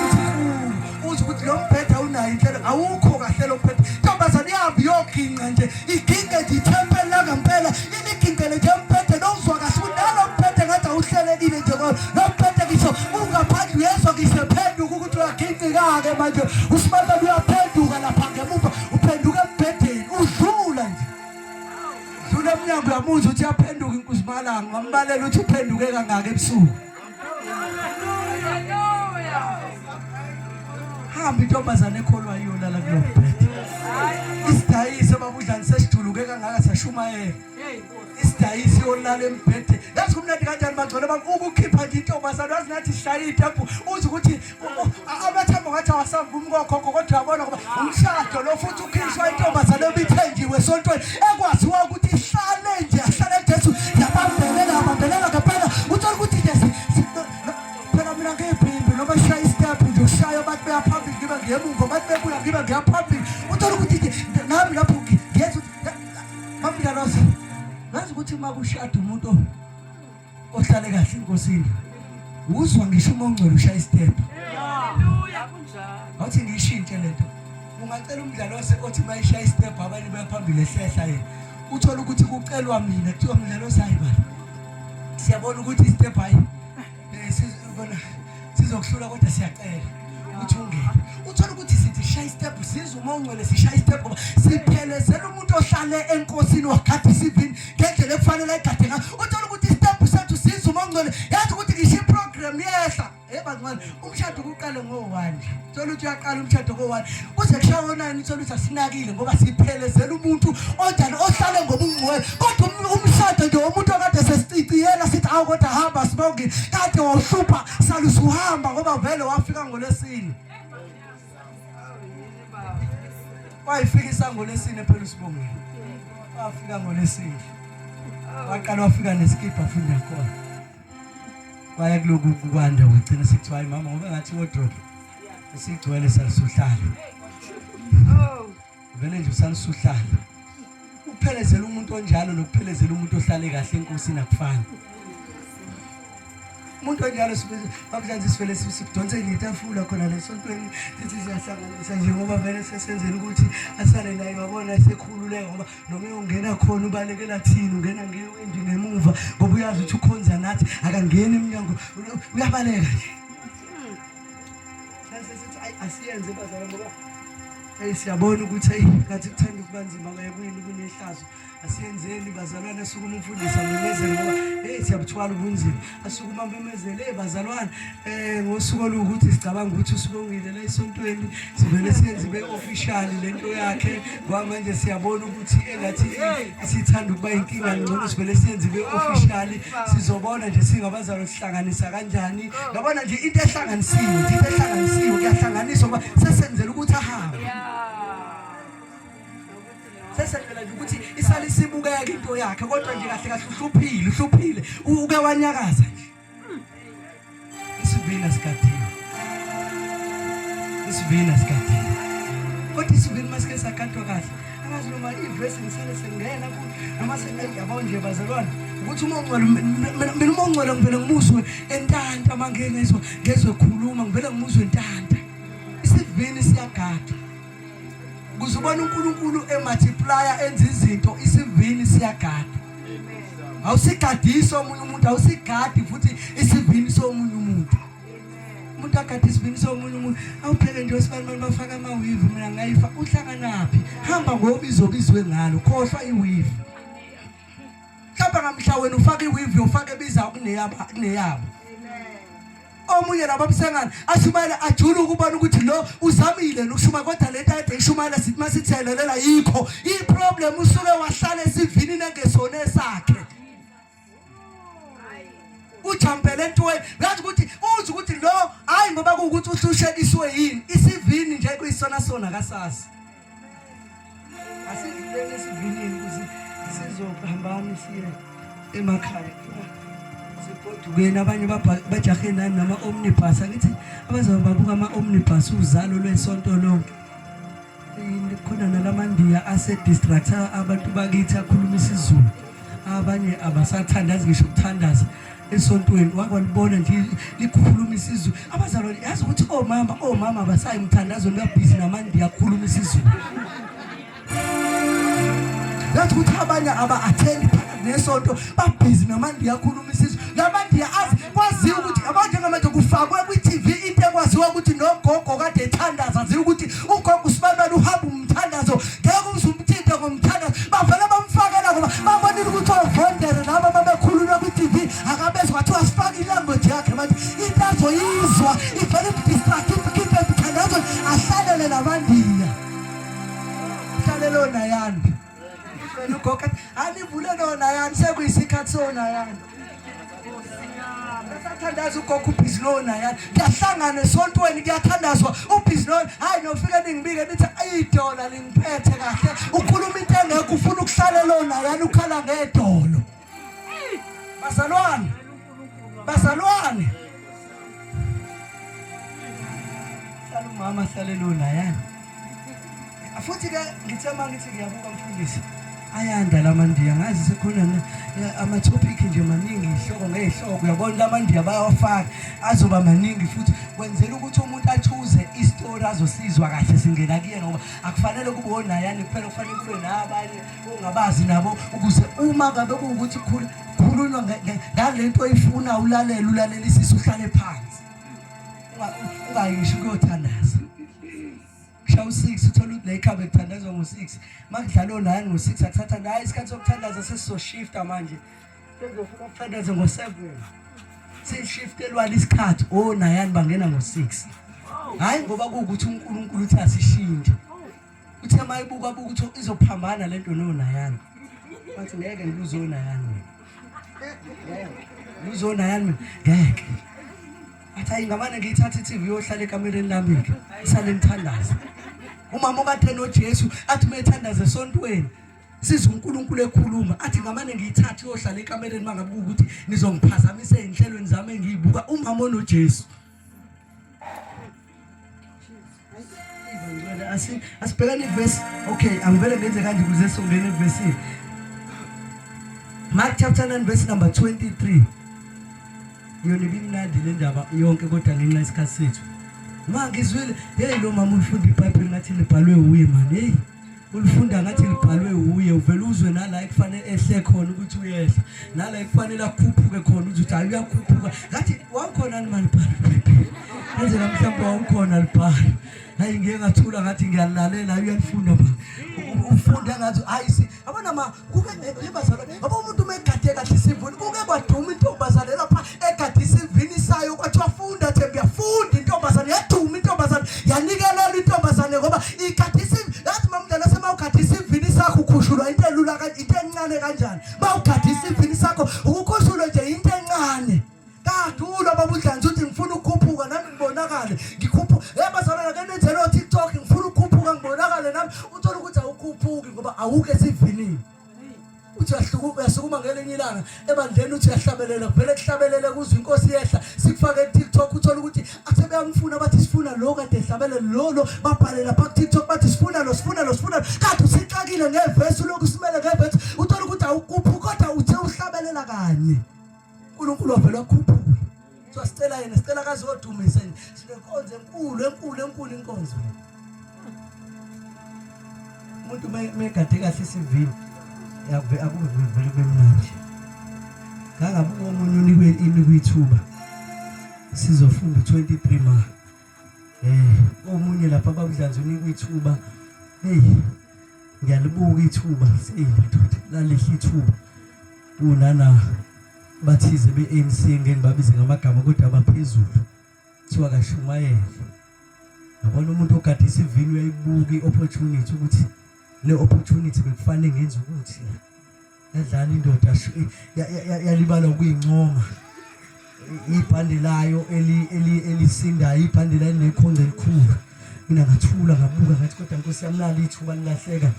Speaker 2: uthi khulu uthi ukuthi lo mbhede awunayo inhlelo awukho kahle lo mbhede ntombazane ihambe iyoginqa nje iginqe nje ithempeli langempela iniginqele nje umbhede nowuzwa kahle ukuthi nalo mbhede ngathi awuhlelekile nje lo mbhede ngisho ungaphandle uyezwa ngisho ephenduka ukuthi uyaginqika-ke manje usibanibani uyaphenduka lapha ngemuva uphenduka embhedeni udlula nje dlula emnyango uyamuzwa ukuthi uyaphenduka inkuzimalanga wambalela ukuthi uphenduke kangaka ebusuku hamba intombazane ekholwa iyolala kulo mbhede isidayise babudlani sesijuluke kangaka sashumayela isidayisi yolala embhede yazi kumnandi kanjani bangcono bami ukukhipha nje intombazane wazi ngathi sishaya ithempu uze ukuthi amathambo ngathi awasavumi kokhokho kodwa uyabona ngoba umshado lo futhi ukhishwa intombazane ebithenjiwe esontweni ekwaziwa ukuthi ihlale nje ahlale Jesu yabambelela yabambelela ngempela uthola ukuthi nje phela mina ngiyibhimbi noma shaya istep nje ushaya abantu beya phambili ngibe ngiyemuva abantu bebuya ngibe ngiya phambili uthola ukuthi nje nami lapho ngiyenza ukuthi mamdlalosi ngazi ukuthi uma kushada umuntu ohlale kahle enkosini uzwa ngisho uma ungcwele ushaya istep
Speaker 3: Haleluya kunjalo.
Speaker 2: Awuthi ngiyishintshe lento. Ungacela umdlalose othi mayishaya istep abanye bayaphambili ehlehla yena. Uthola ukuthi kucelwa mina kuthiwa mdlalose hayi baba. Siyabona ukuthi istep hayi eh, sizobona sizokuhlula kodwa siyacela ukuthi ungene. Uthola ukuthi sithi shaya istep sizwe uma ungcwele sishaya istep ngoba siphelezela umuntu ohlale enkosini wagada isivini ngendlela ekufanele ayigade ngayo. Uthola ukuthi istep sethu sizwe uma ungcwele yazi ukuthi ngisho iprogram yehla Hey bangcwele, umshado kuqale ngo-1 nje. Thola ukuthi uyaqala umshado ngo-1. Kuze kushaye o-9 uthole ukuthi asinakile ngoba siphelezela umuntu onjani ohlale ngobungcwele. Kodwa umshado nje womuntu okade sesiciciyela sithi awu kodwa hamba sibongile. Kade wawuhlupha salusuhamba ngoba vele wafika ngolesine. Wayifikisa ngolesine phela usibongile. Wafika ngolesine. Waqala wafika nesikibha futhi nakhona. Kwaya kuloku kwanda wagcina sekuthiwa hayi mama ngoba ngathi wardrobe isigcwele salisuhlala. Vele nje usalisuhlala. Ukuphelezela umuntu onjalo nokuphelezela umuntu ohlale kahle enkosini akufani. Umuntu onjalo babudlanzi sivele sidonse nje itafula khona lesontweni sithi siyahlanganisa nje ngoba vele sesenzela ukuthi asale naye wabona esekhululeka ngoba noma uyongena khona ubalekela thina ungena ngewindi ngemuva ngoba uyazi ukuthi ukhonza nathi akangeni emnyango uyabaleka nje sase sithi ayi asiyenze bazalwane ngoba hey siyabona ukuthi hey ngathi kuthanda ukuba nzima kwini kunehlazo asiyenzeni bazalwane asukuma umfundisi amemezele ngoba hey siyabuthwala ubunzima asukuma amemezele hey bazalwane eh ngosuku oluwukuthi sicabanga ukuthi usibongile la esontweni sivele siyenze ibe official lento yakhe ngoba manje siyabona ukuthi engathi isithanda ukuba inkinga ngcono sivele siyenze ibe official sizobona nje singabazalwane sihlanganisa kanjani ngabona nje into ehlanganisiwe nje into ehlanganisiwe kuyahlanganiswa ngoba sesenzela ukuthi ahambe sesenzela nje ukuthi isale isibukeka into yakhe kodwa nje kahle kahle uhluphile uhluphile uke wanyakaza nje Isivini asigadiwe. Isivini asigadiwe. Kodwa isivini masike sagadwa kahle. Angazi noma ivesi ngisale sengena ku noma sengiyabo nje bazalwane ukuthi uma ungcwele mina uma ungcwele ngivele ngimuzwe entanta mangengezwa ngezwe khuluma ngivele ngimuzwe entanta. Isivini siyagadwa. Ukuze ubone uNkulunkulu emultiplyer enza izinto isivini siyagadwa. Awusigadisi omunye umuntu, awusigadi futhi isivini somunye umuntu. Umuntu agade isivini somunye umuntu, awupheke nje osibani bafaka amawivi mina ngayifa uhlanganaphi? Hamba ngobizo obizwe ngalo, khohlwa iwivi. Mhlawumbe ngamhla wena ufaka iwivi ufake ebiza kuneyabo kuneyabo. Omunye laba msengane ashumayele ajule ukubona ukuthi lo uzamile nokushuma kodwa lento ayede ishumayela sithi masithi siyalalela yikho i-problem usuke wahlala esivinini engesona esakhe ujampele entweni ngathi ukuthi uzi ukuthi lo hayi ngoba kuwukuthi uhlushekiswe yini isivini nje kuyisona sona kasazi Asidluleni esivinini ukuze sizohambani siye emakhaya. Sigodukeni abanye bajahe nani nama-omnibus angithi abazobe babuka ama-omnibus uzalo lwesonto lonke. Khona nalamandiya ase-distracta abantu bakithi akhuluma isiZulu. Abanye abasathandazi ngisho ukuthandaza esontweni wakwalibona nje likhuluma isiZulu. Abazalwane yazi ukuthi omama omama abasayi emthandazweni babhizi namandiya akhuluma isiZulu. Yazi ukuthi abanye aba-athendi phakathi nesonto babhizi namandiya akhuluma isiZulu. Lamandiya azi kwaziwa ukuthi yabo njengamanje kufakwe kwi-TV into ekwaziwa ukuthi nogogo kade ethandaza aziwa ukuthi ugogo usibanibani uhamba umthandazo ngeke uze umthinte ngomthandazo bavele bamfakela ngoba babonile ukuthi ovondere laba babekhulunywa kwi-TV akabezwa kwathiwa sifake ilanguage yakhe manje into azoyizwa ivele imdistract imkhiphe emthandazweni ahlalele lamandiya hlalele onayani wena ugogo anivule nonayani sekuyisikhathi sonayani Sathandaza ugogo ubhizi nonayani kuyahlangana esontweni kuyathandazwa ubhizi no hayi nofike ningibike nithi idola lingiphethe kahle ukhuluma into engekho ufuna ukuhlalela onayani ukhala ngedolo bazalwane bazalwane hlala umama hlalele unayani futhi ke ngithe uma ngithi ngiyabuka mfundisi ayanda lamandiya ngazi sekhona ama-topic nje maningi ihloko ngeyihloko uyabona lamandiya bayawafaka azoba maningi futhi kwenzela ukuthi umuntu athuze isitori azosizwa kahle singena kuyena ngoba akufanele kube onayani kuphela kufanele kube nabanye ongabazi nabo ukuze uma ngabe kuwukuthi khulunywa ngalento oyifuna ulalele ulalelisise uhlale phansi ungayisho ukuyothandaza kushaya u-six uthole ukuthi la ikhabe kuthandazwa ngo-six uma kudlala o-nine ngo-six akuthatha hayi isikhathi sokuthandaza sesizoshifta manje sezofuna ukuthandaza ngo-seven sishiftelwana isikhathi onayani bangena ngo-six hhayi ngoba kuwukuthi unkulunkulu uthi asishintshe Uthe mayibuka buka ukuthi izophambana lento noNayani. Wathi ngeke ngiluzonayani mina. Ngiluzonayani mina ngeke. Athi ayi ngamane ngiyithathe i-TV yohlala ekamereni lami ke. Sale ngithandaza. Umama okade noJesu athi methandaza esontweni siza uNkulunkulu ekhuluma athi ngamane ngiyithathe iyohlala ekamereni mangabe ukuthi nizongiphazamisa ezinhlelweni zami engiyibuka umama onoJesu. Asibhekane ivesi. Okay, angivele ngenze kanje ukuze songene evesini. Mark chapter 9 verse number 23. Yona ibimnandi le ndaba yonke kodwa ngenxa yesikhathi sethu. Ma ngizwile, hey lo mama ulifunda iBhayibheli ngathi libhalwe uye man. Hey. Ulifunda ngathi libhalwe wuye uvele uzwe nala ekufanele ehle khona ukuthi uyehla nala ekufanele akhuphuke khona uthi hayi uyakhuphuka ngathi wawukhona ni mali bhala ibhayibheli enzela mhlawumbe wawukhona libhala hayi ngike ngathula ngathi ngiyalalela uyalifunda ba ufunda ngathi hayi si yabona ma kuke ebazalwane yabo umuntu uma egade kahle isivini kuke kwaduma intombazane lapha egade isivini sayo kwathiwa funda Thembi yafunda intombazane yaduma intombazane yanikelela intombazane ngoba igade isivini yathi mamdala semawugade isivini sakho ukhushulwa into elula into encane kanjani mawugade isivini sakho ukukhushulwe nje into encane kadula baba udlanza uthi ngifuna ukukhuphuka nami ngibonakale ngikhuphuka hey bazalwane ake nenze lo TikTok ngifuna ukukhuphuka ngibonakale nami uthola ukuthi awukhuphuki ngoba awukho esivinini uthi uyahluka uyasukuma ngelinye ilanga ebandleni uthi uyahlabelela kuvele kuhlabelele kuzwe inkosi yehla sikufake ku-TikTok uthola ukuthi athe beyamfuna bathi sifuna lo kade ehlabelele lo lo babhale lapha ku-TikTok bathi sifuna lo sifuna lo sifuna kade usixakile ngevesi ulokhu simele ngevesi uthola ukuthi awukhuphuki kodwa uthe uhlabelela kanye uNkulunkulu wavele wakhuphuka so sicela yena sicela akazodumisa nje sinenkonzo enkulu enkulu enkulu inkonzo umuntu megade kahle isivini yakuve akuvele kube mnandi ngangabuka omunye unikwe inikwe ithuba sizofunda u-23 ma eh omunye lapha babudlanza unikwe ithuba hey ngiyalibuka ithuba seyi madoda lalihle ithuba kunana bathize be-ANC ngeke ngibabize ngamagama kodwa abaphezulu kuthiwa kashumayele yabona umuntu ogade isivini uyayibuka i-opportunity ukuthi le opportunity bekufanele ngenze ukuthi yadlala indoda yalibala ukuyincoma ibhande layo elisindayo ibhande layo linekhonce elikhulu Mina ngathula ngabuka ngathi kodwa Nkosi yami nali ithuba lilahleka.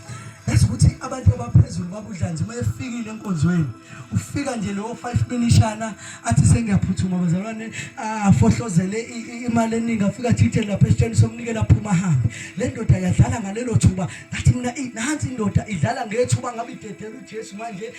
Speaker 2: Yazi ukuthi abantu abaphezulu babudlanzi uma efikile enkonzweni ufika nje lowo 5 minishana athi sengiyaphuthuma bazalwane afohlozele imali eningi afika athithe lapha esitsheni sokunikela aphuma ahambe. Le ndoda yadlala ngalelo thuba ngathi mina nansi indoda idlala ngethuba ngabe idedela uJesu manje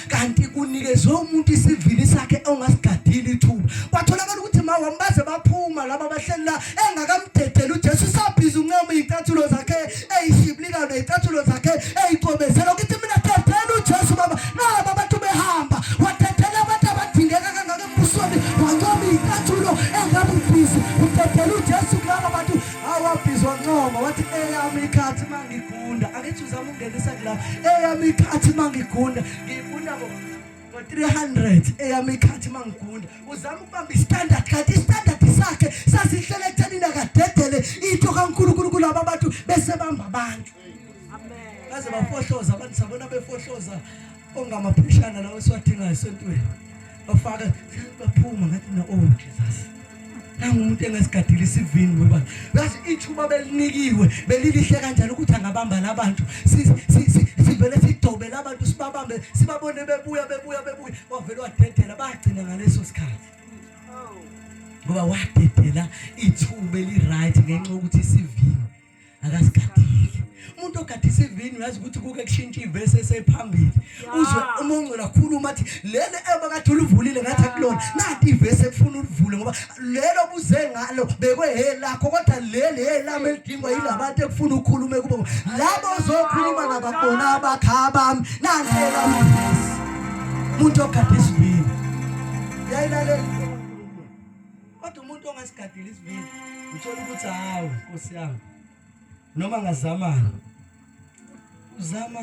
Speaker 2: kanti kunikezwe umuntu isivini sakhe ongasigadile ithuba kwatholakala ukuthi ma wami baze baphuma laba bahleli la engakamdedeli uJesu usabhiza uncoma izicathulo zakhe eyishiblika nezicathulo zakhe eyicobezela ukuthi mina dedela uJesu baba naba abantu behamba wadedela abantu abadingeka kangaka embusweni wancoma izicathulo engabe ubhizi udedela uJesu kulaba bantu awabhizi wancoma wathi eyami ikhathi mangigunda akithi uzama ungenisa kula eyami ikhathi mangigunda ngiyigunda ngo 300 eyami ikhathi mangigunda uzama ukubamba istandard kanti istandard sakhe sasihlele ekuthenini akadedele into kaNkulunkulu kulaba bantu bese bamba abantu amen baze bafohloza abantu sabona befohloza ongamapheshana lawo esiwadingayo esontweni bafaka baphuma ngathi mina oh Jesus nangu umuntu engasigadile isivini webani yazi ithuba belinikiwe belilihle kanjani ukuthi angabamba labantu sivele sidobe labantu sibabambe sibabone bebuya bebuya bebuya wavele wadedela bagcina ngaleso sikhathi ngoba wadedela ithuba eli-right ngenxa yokuthi isivini akasigadile umuntu ogada isivini uyazi ukuthi kuke kushintsha ivesi esephambili uzwe uma ungcwele akhuluma athi leli ebakade ulivulile ngathi akulona nanti ivesi ekufuna ulivule ngoba lelo buze ngalo bekwehhelakho kodwa leli helami elidingwa yilabantu ekufuna ukhulume kubo labo ozokhuluma nababona abakha bami nanti elami ivesi umuntu ogada isivini uyayilalela Kodwa umuntu ongasigadile isivini uthola ukuthi hawu Nkosi yami noma ngazamani uzama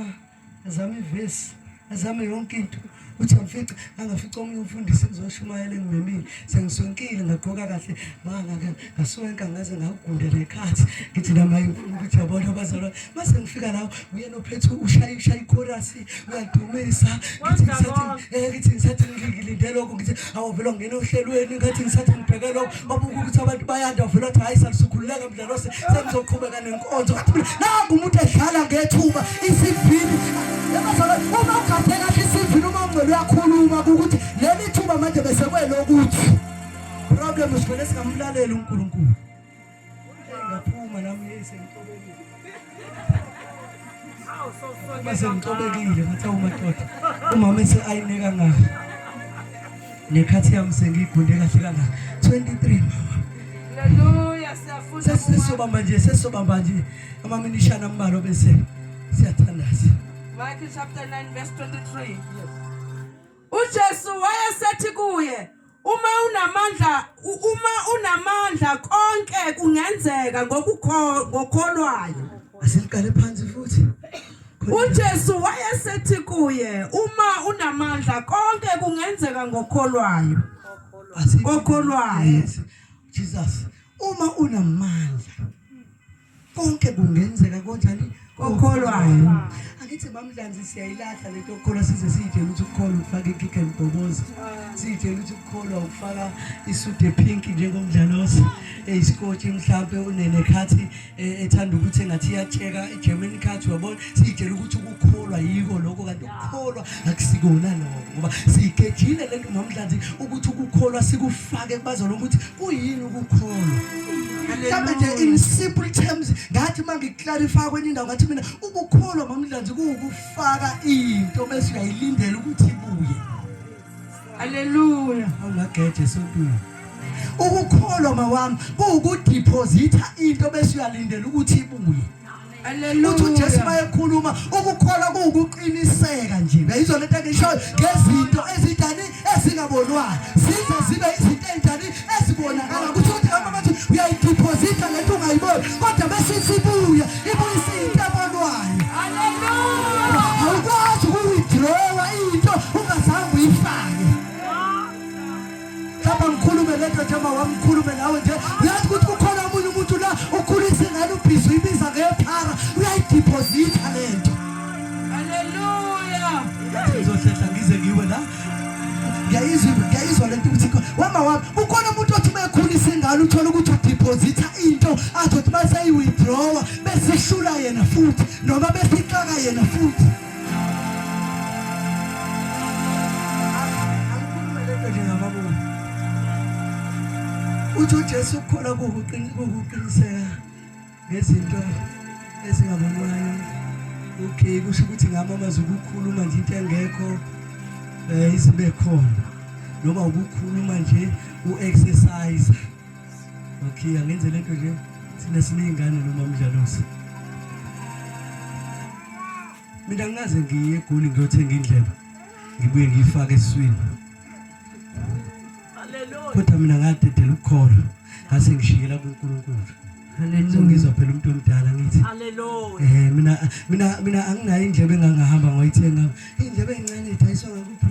Speaker 2: azama ivesi azame yonke into uthi angifice angafica omunye umfundisi ngizoshumayela engimemile sengiswenkile ngagqoka kahle mangake ngaswenka ngaze ngagunda nekhathi ngithi nama ngifuna ukuthi yabona abazalwane mase ngifika la uyena ophethe ushaya ushaya ichorus uyadumisa ngithi ngisathi eh ngithi ngisathi ngilinde lokho ngithi awuvela ngena ohlelweni ngathi ngisathi ngibheke lokho babuka ukuthi abantu bayanda wavela wathi hayi salisukhululeka mdlalose sengizoqhubeka nenkonzo ngathi mina nangu umuntu edlala ngethuba isivini yabazalwane uma ugade kahle isivini uma ungcwele uyakhuluma ukuthi leli thuba manje bese kwelokuthi problem sivele singamlaleli uNkulunkulu Ngaphuma nami hey sengicobekile. Uma sengicobekile ngathi awu madoda. Umama ese ayine kangaka. Nekhathi yami sengiyigunde kahle kangaka. 23 mama.
Speaker 3: Haleluya siyafunda.
Speaker 2: Sesisobamba nje sesisobamba nje amaminishana ambalwa bese siyathandaza.
Speaker 3: Matthew chapter 9 verse 23. Yes. UJesu wayesethi kuye, uma unamandla uma unamandla konke kungenzeka ngokukholwayo.
Speaker 2: Asiliqale phansi futhi.
Speaker 3: UJesu wayesethi kuye, uma unamandla konke kungenzeka ngokholwayo. Kokholwayo.
Speaker 2: Jesus, uma unamandla konke kungenzeka konjani
Speaker 3: kokholwayo
Speaker 2: angithi mamdlanzi siyayilahla lento yokukholwa size siyitshela ukuthi ukukholwa ukufaka ikhikha emibhobozi siyitshela ukuthi ukukholwa ukufaka isudu epink njengomdlalosi eyisikotshi mhlampe unenekhathi eh, ethanda ukuthi engathi iyatsheka igerman cut uyabona siyitshela ukuthi ukukholwa yiko lokho kanti ukukholwa akusikona lokho ngoba siyigejile lento mamdlanzi ukuthi ukukholwa sikufake kubazalwane ukuthi kuyini ukukholwa mhlawumbe nje in simple terms ngathi uma ngiclarify kwenye indawo ngathi mina ukukholwa mamdlanzi kuwukufaka into bese uyayilindela ukuthi ibuye
Speaker 3: haleluya
Speaker 2: awungageje esontweni ukukholwa mawami kuwukudepositha into bese uyalindela ukuthi ibuye
Speaker 3: Haleluya.
Speaker 2: Uthi uJesu mayekhuluma ukukholwa kuwukuqiniseka nje. Uyayizwa lento engishoyo ngezinto ezinjani ezingabonwayo. Zize zibe izinto ezinjani ezibonakala. Kusho ukuthi ngama bathi uyayideposita lento ungayiboni kodwa bese isibuya ibuyisa into ebonwayo.
Speaker 3: Haleluya.
Speaker 2: Awukwazi ukuwithdrawa into ungazange uyifake. Mhlawumbe ngikhulume lento nje ma wami ngikhulume nawe nje uyazi ukuthi kukhona omunye umuntu la ukhulisa ingane ubhizi uyibiza ngephara uyayidiphozitha lento
Speaker 3: Haleluya.
Speaker 2: Ngizohlehla ngize ngiwe la ngiyayizwa ngiyayizwa lento ukuthi wama wami kukhona umuntu othi uma ekhulisa ingane uthola ukuthi udeposita into athi uthi mase eyi-withdrawa bese ihlula yena futhi noma bese ixaka yena futhi. Angikhulume lento nje ngamabomu. Uthi uJesu ukukholwa kuwukuqiniseka ngezinto ezingabonwayo. Okay, kusho ukuthi ngami amazwi ukukhuluma nje into engekho izibe khona noma ukukhuluma nje u-exercise. Okay, angenze lento nje thina siney'ngane noma mdlalosi. Mina ngingaze ngiye eGoli ngiyothenga indlebe ngibuye ngiyifake esiswini. Kodwa mina ngadedela ukukholwa ngase ngishiyela kuNkulunkulu.
Speaker 3: Hallelujah.
Speaker 2: Ngizwa phela umuntu omdala ngithi.
Speaker 4: Hallelujah.
Speaker 2: Mina anginayo indlebe engangahamba ngoyithenga. Indlebe ezincane idayiswa ngakuphi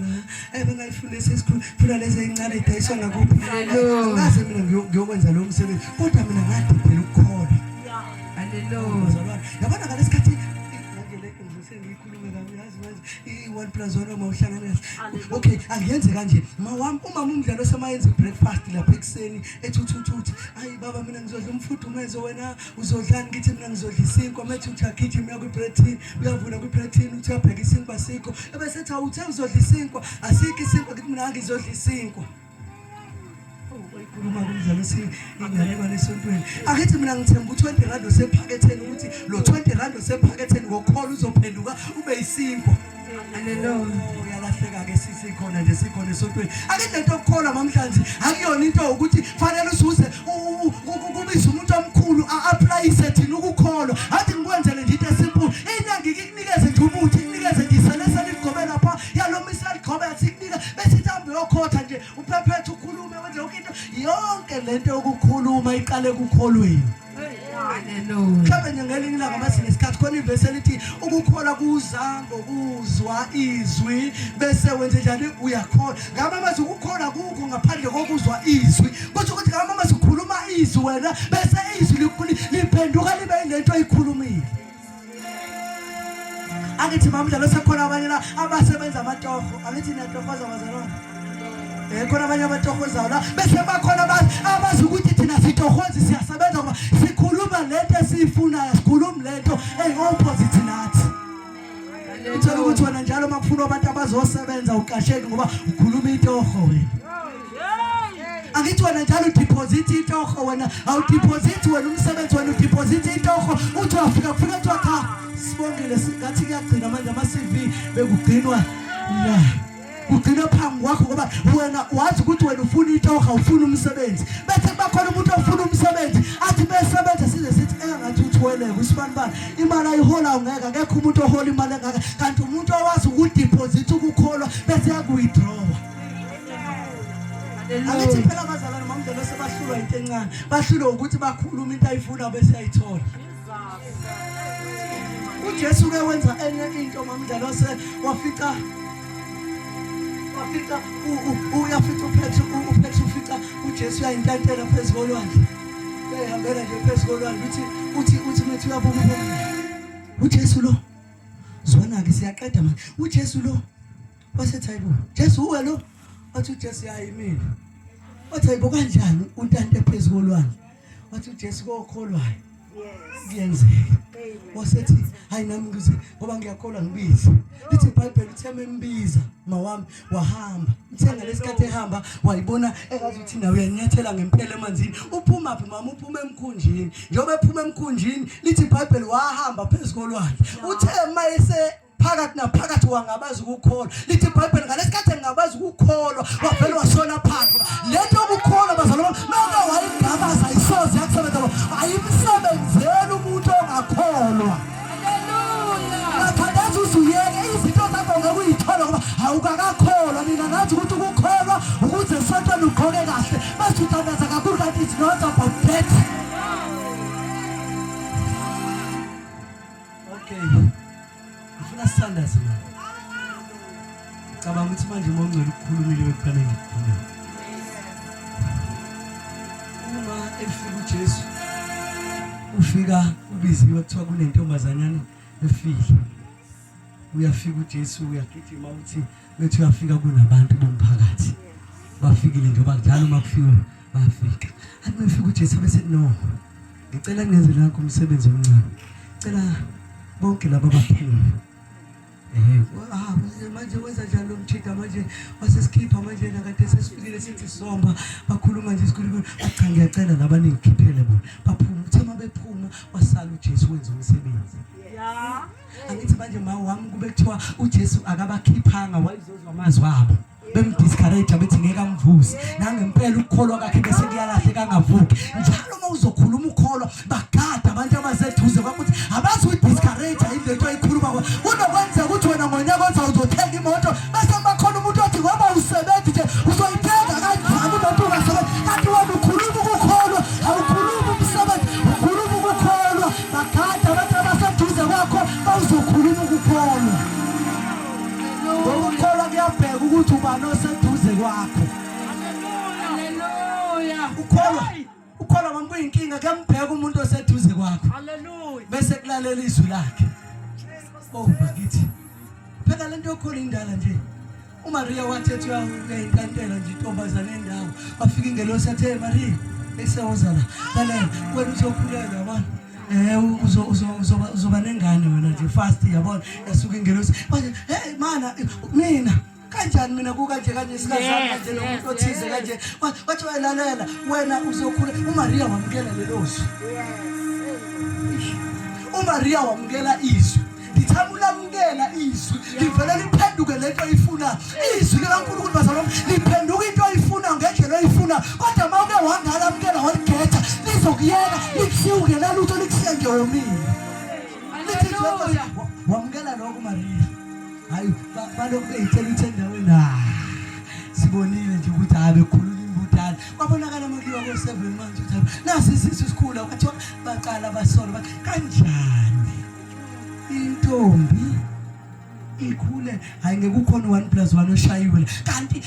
Speaker 2: la? Bengayifuna lesi esikhulu, funa lezi ezincane idayiswa ngakuphi?
Speaker 3: Hallelujah.
Speaker 2: Ngaze mina ngiyokwenza lo msebenzi. Kodwa mina ngadedela ukukholwa.
Speaker 3: Hallelujah.
Speaker 2: Bazalwane, yabona ngalesikhathi manje le ngizosengiyikhulume kabi yazi manje i-1 plus 1 uma uhlangana kahle. Okay, angiyenze kanje. Ma wami umama umdlalo semayenza breakfast lapha ekuseni ethi uthi uthi uthi ayi baba mina ngizodla umfudumezo wena uzodlani ngithi mina ngizodla isinkwa methi uthi agijima uya kwi-bread tin uyavula kwi-bread tin uthi uyabheka isinkwa asikho ebese ethi awuthe uzodla isinkwa asikho isinkwa ngithi mina ngizodla isinkwa. Wayikhuluma kumdlalo inganekwane esontweni. Akithi mina ngithemba u-20 rand osephaketheni ukuthi lo 20 rand osephaketheni ngokukholwa uzophenduka ube isinkwa.
Speaker 3: Hallelujah.
Speaker 2: Uyalahleka ke sisikhona nje sikhona esontweni. Akithi lento yokukholwa mamhlanzi akuyona into ukuthi fanele usuze kubiza umuntu omkhulu a-applyise thina ukukholwa. Athi ngikwenzele nje into esimple. Inyanga ikunikeze nje umuthi, ikunikeze nje iselesele ligqobe lapha yalomisa ligqobe yathi ikunika bese ithi hambe uyokhotha nje uphephethe ukhulume wenze yonke into. Yonke lento yokukhuluma iqale ekukholweni.
Speaker 3: Hallelujah.
Speaker 2: Mhlawumbe nje ngelinye ilanga mase nesikhathi khona ivesi elithi ukukholwa kuza ngokuzwa izwi bese wenze njani uyakholwa. Ngama amazwi ukukholwa kukho ngaphandle kokuzwa izwi. Kusho ukuthi ngama amazwi ukhuluma izwi wena bese izwi liphenduka libe yilento oyikhulumile. Angithi mamdlalo sekhona abanye la abasebenza amatoho. Angithi niyatohoza bazalwane. Khona abanye abatohozayo la bese bakhona abazi ukuthi thina sitohozi siyasebenza ngoba sikhuluma lento esiyifunayo, sikhulumi lento eyi-opposite nathi. Uthola ukuthi wena njalo uma kufunwa abantu abazosebenza uqasheki ngoba ukhuluma itoho wena. Angithi wena njalo udeposit itoho wena, awudeposit wena umsebenzi wena udeposit itoho uthi wafika kufika kuthiwa cha sibongile singathi kuyagcina manje ama-CV bekugcinwa la. Kugcinwe phambi kwakho ngoba wena wazi ukuthi wena ufuna itoho awufuni umsebenzi. Bese kuba khona umuntu ofuna umsebenzi athi besebenza size sithi engathi uthweleke usibanibani imali ayiholayo ngeke akekho umuntu ohola imali engaka kanti umuntu owazi ukudeposit ukukholwa bese yakuwithdrawa. Angithi phela abazalwane mamdlalo sebahlulwa into encane bahlulwe ukuthi bakhuluma into ayifuna bese ayithola. uJesu ke wenza enye into mamdlalose wafica wafica uyafica uPetru uPetru ufica uJesu uyayintantela phezu kolwandle uyayihambela nje phezu kolwandle uthi uthi uthi methi uyabuka ubona uJesu lo zwana ke siyaqeda manje uJesu lo wasethi hayibo Jesu uwe lo wathi uJesu yayi mina wathi hayibo kanjani untante phezu kolwandle wathi uJesu kokholwayo kuyenzeka wasethi hayi nami ngize ngoba ngiyakholwa ngibize lithi iBhayibheli uthe membiza mawami wahamba uthe ngalesikhathi ehamba wayibona engazi ukuthi nawe uyanyathela ngempela emanzini uphuma phi mama uphuma emkhunjini njengoba ephuma emkhunjini lithi iBhayibheli wahamba phezu kolwandle uthe mayese phakathi naphakathi wangabazi ukukholwa lithi iBhayibheli ngalesikhathi engabazi ukukholwa wavele washona phansi lento yokukholwa bazalwane noma wayigabaza isoze yakusebenza ayimsebenzeli umuntu ongakholwa. Haleluya. Uzuyeke izinto zakho ngeke uyithole ngoba awukakakholwa. Nina ngathi ukuthi ukukholwa ukuze esontweni ugqoke kahle bese uthandaza kakhulu kanti it's not about that. Okay. Ngifuna sithandaze manje. Cabanga ukuthi manje uma ungcwele ukukhulumile bekufanele ngikukhulume. Uma efika uJesu ufika ubiziwe kuthiwa kunentombazanyana efile. Uyafika uJesu uyagijima uthi bethi uyafika kunabantu bomphakathi. Bafikile njengoba njalo uma kufiwe bayafika. Athi mefika uJesu bese no. Ngicela ngenze nakho umsebenzi omncane. Cela bonke laba baphume. Eh, ah manje wenza njani lo mchitha manje wasesikhipha manje nakade sesifikile sithi somba bakhuluma nje isikhulu cha ngiyacela laba ningikhiphele bona baphuma uthe uma bephuma wasala uJesu wenza umsebenzi.
Speaker 3: Yeah.
Speaker 2: Angithi manje ma wami kube kuthiwa uJesu akabakhiphanga wayezozwa amazwi abo. Bemdiscourage bethi ngeke amvuse. Nangempela ukukholwa kwakhe bese kuyalahleka angavuki. Njalo uma uzokhuluma ukholwa bagada abantu abaseduze kwakho ukuthi abazi uyidiscourage yini lento ayikhuluma kwa. Kunokwenzeka ukuthi wena ngonyaka ozayo uzothenga imoto bese bakhona umuntu othi ngoba usebenzi nje uzoyithenga kanjani imoto ungasebenzi kanti wena ukhuluma ukukholwa awukhulumi umsebenzi ukhuluma ukukholwa bagada abantu abaseduze kwakho bawuzokhuluma ukukholwa ngokukholwa kuyabheka ukuthi ubani oseduze kwakho
Speaker 3: Haleluya.
Speaker 2: ukholwa ukholwa mama kuyinkinga kuyambheka umuntu oseduze kwakho
Speaker 3: Haleluya.
Speaker 2: bese kulalela izwi lakhe oh bakithi phela lento yokukholwa indala nje uMaria wathi ethi uyayintantela nje intombazane endawo wafika ingelosi yathi hey Maria esewoza la lalela wena uzokhulelwa yabona eh uzo uzo uzoba uzoba nengane wena nje fast yabona yasuka ingelosi manje hey mana mina kanjani mina kukanje kanje sikazani kanje nomuntu othize kanje wathi welalela wena uzokhula uMaria wamukela lelo zwi uMaria wamukela izwi ngithanda ulamukela izwi livele liphenduke lento oyifuna izwi likaNkulunkulu bazalwane liphenduka into oyifuna ngendlela oyifuna kodwa uma uke wangalamukela waligetha lizokuyeka likushiye ungenalutho likushiye nje womile lithi wamukela lokho Maria hayi balokhu beyitshela ukuthi endaweni ah sibonile nje ukuthi hayi bekhulula imbudane kwabonakala makuyiwa ko-seven manje ukuthi nasi isisu sikhula kwathiwa baqala basola bathi kanjani intombi ikhule hayi ngeke ukhona 1 plus 1 oshayiwe kanti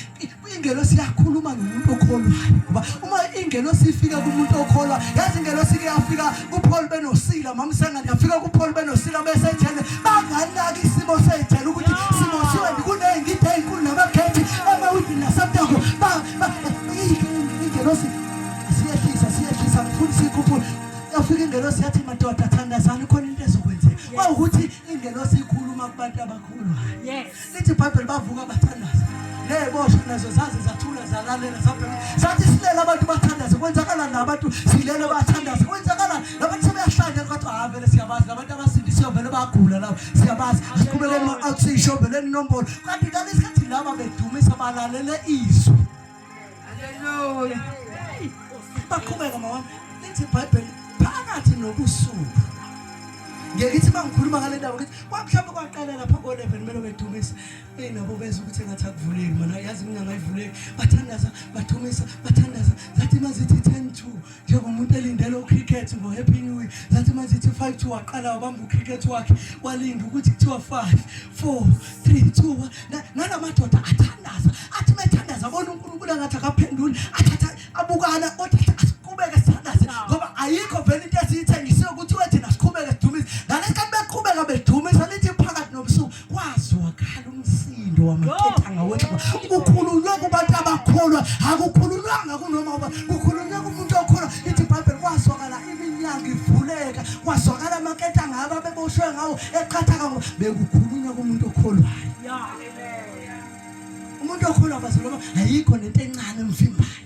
Speaker 2: ingelosi yakhuluma nomuntu okholwayo ngoba uma ingelosi ifika kumuntu okholwa yazi ingelosi ke yafika kuPaul benoSila mama sengane yafika kuPaul benoSila bese ejele banganaki isimo sejele ukuthi simo siwe kuneyingide ezinkulu namakhethi emawidini nasemnyango ba ingelosi siyehlisa siyehlisa ngifuna sikhuphule yafika ingelosi yathi madoda thandazani khona into ezokwenzeka kwawukuthi ingelosi ikhuluma kubantu abakholwayo
Speaker 3: yes
Speaker 2: lithi iBhayibheli bavuka bathandaza ney'boshwa nazo zaze zathula zalalela zabheka sathi silele abantu bathandaze kwenzakalani nabantu silele bathandaze kwenzakalani labantu sebeyahlanya kwathi ha vele siyabazi labantu abasindisiwe vele bagula laba siyabazi asiqhubekeni ma-outreach veleni inombolo kanti ngalesi sikhathi laba bedumisa balalele izwi
Speaker 3: Haleluya.
Speaker 2: Baqhubeka mama lithi iBhayibheli phakathi nobusuku. Ngeke ithi mangikhuluma ngale ndaba ngithi kwamhlawumbe kwaqala lapha ko-11 kumele bedumisa. Eh nabo bezwa ukuthi engathi akuvuleki mana yazi mina ngayivuleki. Bathandaza badumisa bathandaza zathi mazithi 10 to njengomuntu elindele ucricket ngo-happy new year zathi mazithi 5 to waqala wabamba ucricket wakhe walinda ukuthi kuthiwa 5 4 3 2 1 nalamadoda athandaza athi methandaza abona uNkulunkulu engathi akaphenduli athatha abukana kodwa asiqhubeke sithandaze ngoba ayikho vele into esiyithengisiwe ukuthi wethina siqhubeke sidumise ngalesikhathi beqhubeka bedumisa lithi phakathi nobusuku kwazwakala umsindo wamaketanga wexaba kukhulunywe kubantu abakholwa akukhulunywanga kunoma uba kukhulunywe kumuntu okholwa ithi ibhayibheli kwazwakala iminyango ivuleka kwazwakala amaketanga ababeboshwe ngawo eqhathaka ngoba bekukhulunywa kumuntu okholwayo umuntu okholwa bazalwane ayikho nento encane emvimbayo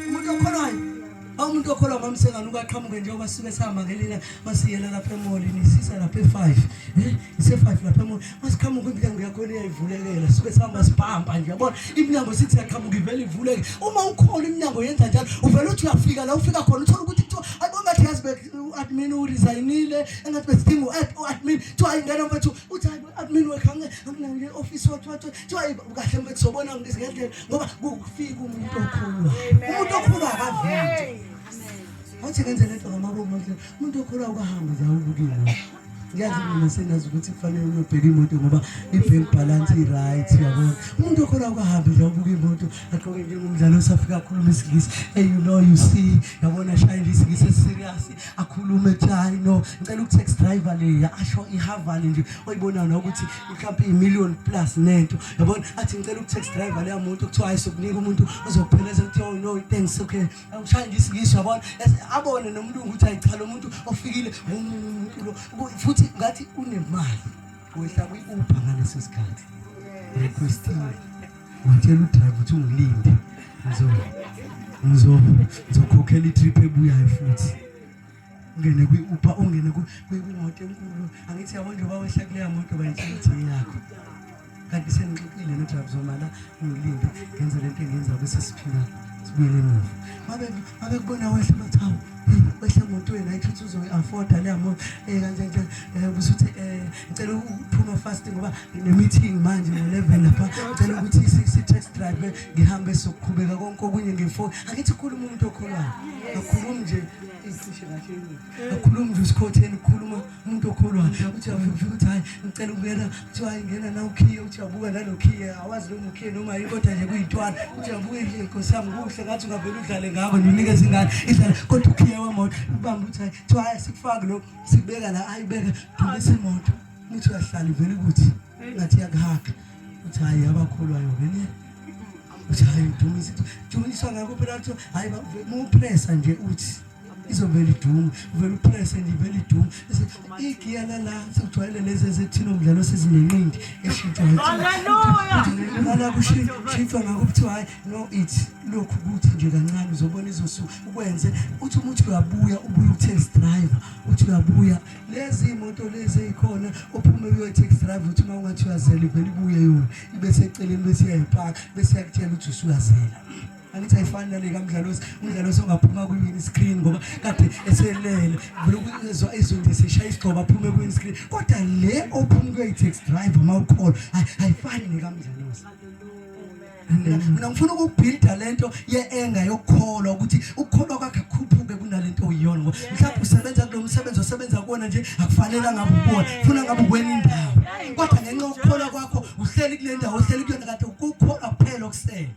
Speaker 2: umuntu okholwayo umuntu okholwa mamsengane ukaqhamuke njengoba sisuke sihamba ngelinye masiyela lapha emoli nisisa lapha e-five um ise-five lapha emoli masiqhamuka iminyango yakhona iyayivulekela suke sihamba sibhampa nje yabona iminyango sithi siyaqhamuka ivele ivuleke uma ukhona iminyango yenza njalo uvele uthi uyafika la ufika khona uthole ukuthi kuthiwa ayibo ngathi yazi u-admin uresignile engathi besidinga u-admin kuthiwa ayingena mfethu uthi hayi admin wekhange anginayo le-office wathi wathi kuthiwa kahle mfethu sobona ngendlela ngoba kufika umuntu okholwayo umuntu okholwayo akavinjwa wathi ngenze lento ngamabomu umuntu okholwayo ukahamba nje awubukile. Ngiyazi mina sengazi ukuthi kufanele uyobheka imoto ngoba i-bank balance i-right uyabona. Umuntu okhona ukuhambe nje ubuka imoto agqoke njengomdlalo osafika akhuluma isiNgisi. Hey you know you see yabona shaya nje isiNgisi eserious akhulume ethi hayi no ngicela uku-taxi driver le asho iHaval nje oyibonayo nokuthi mhlawumbe i-million plus nento yabona athi ngicela uku-taxi driver leya moto kuthiwa hayi sokunika umuntu ozokupheleza ukuthi oh no thanks okay ushaya nje isiNgisi yabona abone nomlungu ukuthi hayi cha lo muntu ofikile omunye umuntu lo futhi ngathi unemali wehla kwi-Uber ngaleso sikhathi requestile watshela udriver ukuthi ungilinde ngizokhokhela i-trip ebuyayo futhi ungene kwi-Uber ungene kwimoto enkulu angithi yabo njengoba wehla kuleya moto bayitshela ukuthi eyakho kanti senixoxile nodriver zomala ungilinde ngenze lento engiyenza bese siphinda sibuyele emuva babe babekubona wehla bathi hawu wehla emotweni ayithi uthi uzoyi-afforda leya moto um kanje nje um usuthi um ngicela ukuphuma fast ngoba ngine-meeting manje ngo-11 lapha ngicela ukuthi si-test drive ngihambe sokuqhubeka konke okunye ngefoni angithi khuluma umuntu okholwayo akhulumi nje icishe kahle akhulumi nje usikhotheni kukhuluma umuntu okholwayo uthi uyafika ukuthi hayi ngicela ukungena kuthiwa hayi ngena na ukhiye uthi uyabuka nalokhiye awazi noma ukhiye noma yini kodwa nje kuyintwana uthi uyabuka nje nkosi yami kuhle ngathi ungavele udlale ngako nje unikeze ingane idlale kodwa ukhiye wemoto ubambe uthi hayi kuthiwa hayi sikufaki lokhu sikubeka la ayibeka dumisa imoto uthi uyahlala ivele ukuthi ngathi iyakuhaga uthi hayi abakholwayo-ke ne uthi hayi dumisa dumiswa ngakho phela kuthiwa hayi mupressa nje uthi izovela idume uvela upresse nje ivela idume igiya lala sekujwayele lezi ezethina umdlalo sezinenqindi eshintshwa lala kushintshwa ngakho kuthiwa hayi no it lokhu kuthi nje kancane uzobona izosuka ukwenze uthi uma uthi uyabuya ubuye u-taxi driver uthi uyabuya lezi imoto lezi ezikhona uphume uyoyi-taxi driver uthi uma ungathi uyazela ivele ibuye yona ibe seceleni bese iyayipaka bese iyakutshela ukuthi usuyazela angithi ayifani nale kamdlalosi umdlalosi ongaphuma kwi-windscreen ngoba kade eselele vele ukuzwa izwi nje seshaya isigxobo aphume kwi-windscreen kodwa le ophuma kuyoyi-taxi driver uma ukholwa ayifani nekamdlalosi mina ngifuna ukubhilda lento ye-enga yokukholwa ukuthi ukukholwa kwakhe kukhuphuke kunalento oyiyona ngoba mhlawumbe usebenza kulo msebenzi osebenza kuwona nje akufanele ngabe ukubona funa ngabe ukwenye indawo kodwa ngenxa yokukholwa kwakho uhleli kule ndawo ohleli kuyona kade ukukholwa kuphela okusele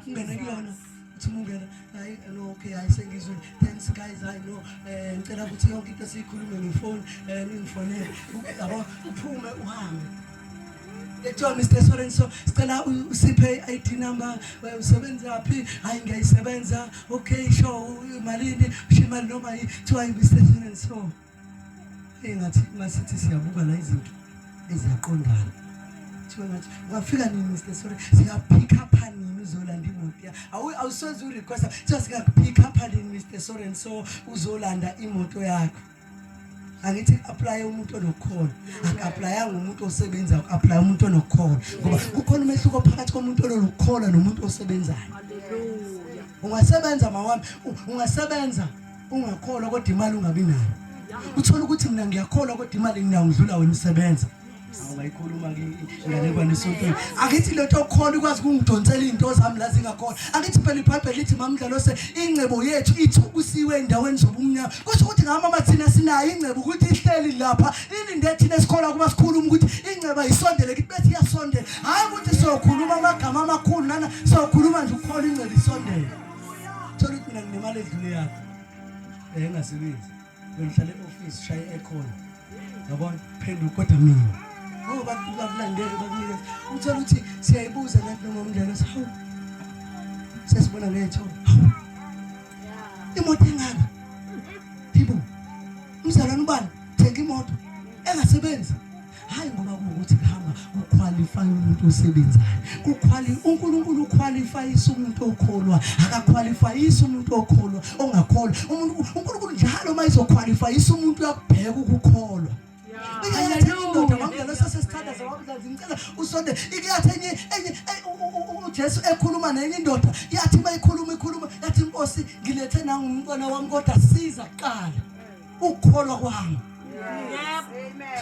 Speaker 2: ungene kuyona uthi uma ungena hayi no okay hayi sengizwile thanks guys hayi no eh ngicela ukuthi yonke into siyikhulume ngefoni eh ningifonele yabo uphume uhambe ekuthiwa Mr Sorenso sicela usiphe i-ID number usebenza phi hayi ngiyayisebenza okay sure malini usho imali noma kuthiwa Mr Sorenso engathi masithi siyabuka la izinto eziyaqondana kuthiwa ngathi ungafika nini Mr Sorry singapick up nini uzolanda imoto yakho awu awusoze urequest kuthiwa singakupick up nini Mr Sorry so uzolanda imoto yakho angithi apply umuntu onokukholwa akapplyanga umuntu osebenzayo apply umuntu onokukholwa ngoba kukhona umehluko phakathi komuntu onokukholwa nomuntu osebenzayo ungasebenza mawami ungasebenza ungakholwa kodwa imali ungabi nayo uthola ukuthi mina ngiyakholwa kodwa imali nginayo ngidlula wena usebenza awubayikhuluma ke inganekwane esontweni angithi lento okukholwa ikwazi ukungidonsela izinto zami la zingakholwa angithi phela ibhayibheli lithi mamdlalose ingcebo yethu ithukusiwe endaweni zobumnyama kusho ukuthi ngamama thina sinayo ingcebo ukuthi ihleli lapha ilinde thina esikholwa kuba sikhuluma ukuthi ingcebo ayisondele kithi bethi iyasondela hayi ukuthi sokhuluma amagama amakhulu nana sokhuluma nje ukukholwa ingcebo isondele thola ukuthi mina nginemali edlule yakho engasebenzi ngihlala e-office shaye i-aircon yabona phenduka kodwa mina oh bakulandele bakunikeza uthola ukuthi siyayibuza nathi noma umndeni hawu sesibona ngetho hawu imoto engaka yibo umzalwane ubani thenga imoto engasebenzi hayi ngoba kuwukuthi kuhamba kuqualify umuntu osebenzayo kuqualify uNkulunkulu uqualifyisa umuntu okholwa akaqualifyisa umuntu okholwa ongakholwa umuntu uNkulunkulu njalo uma izoqualifyisa umuntu uyakubheka ukukholwa indoda mamdlalo sasesithandaza mamdlalo ngicela usonde ike yathi enye enye uJesu ekhuluma nenye indoda yathi mayikhuluma ikhuluma yathi inkosi ngilethe nangu umntwana wami kodwa siza kuqala ukukholwa kwami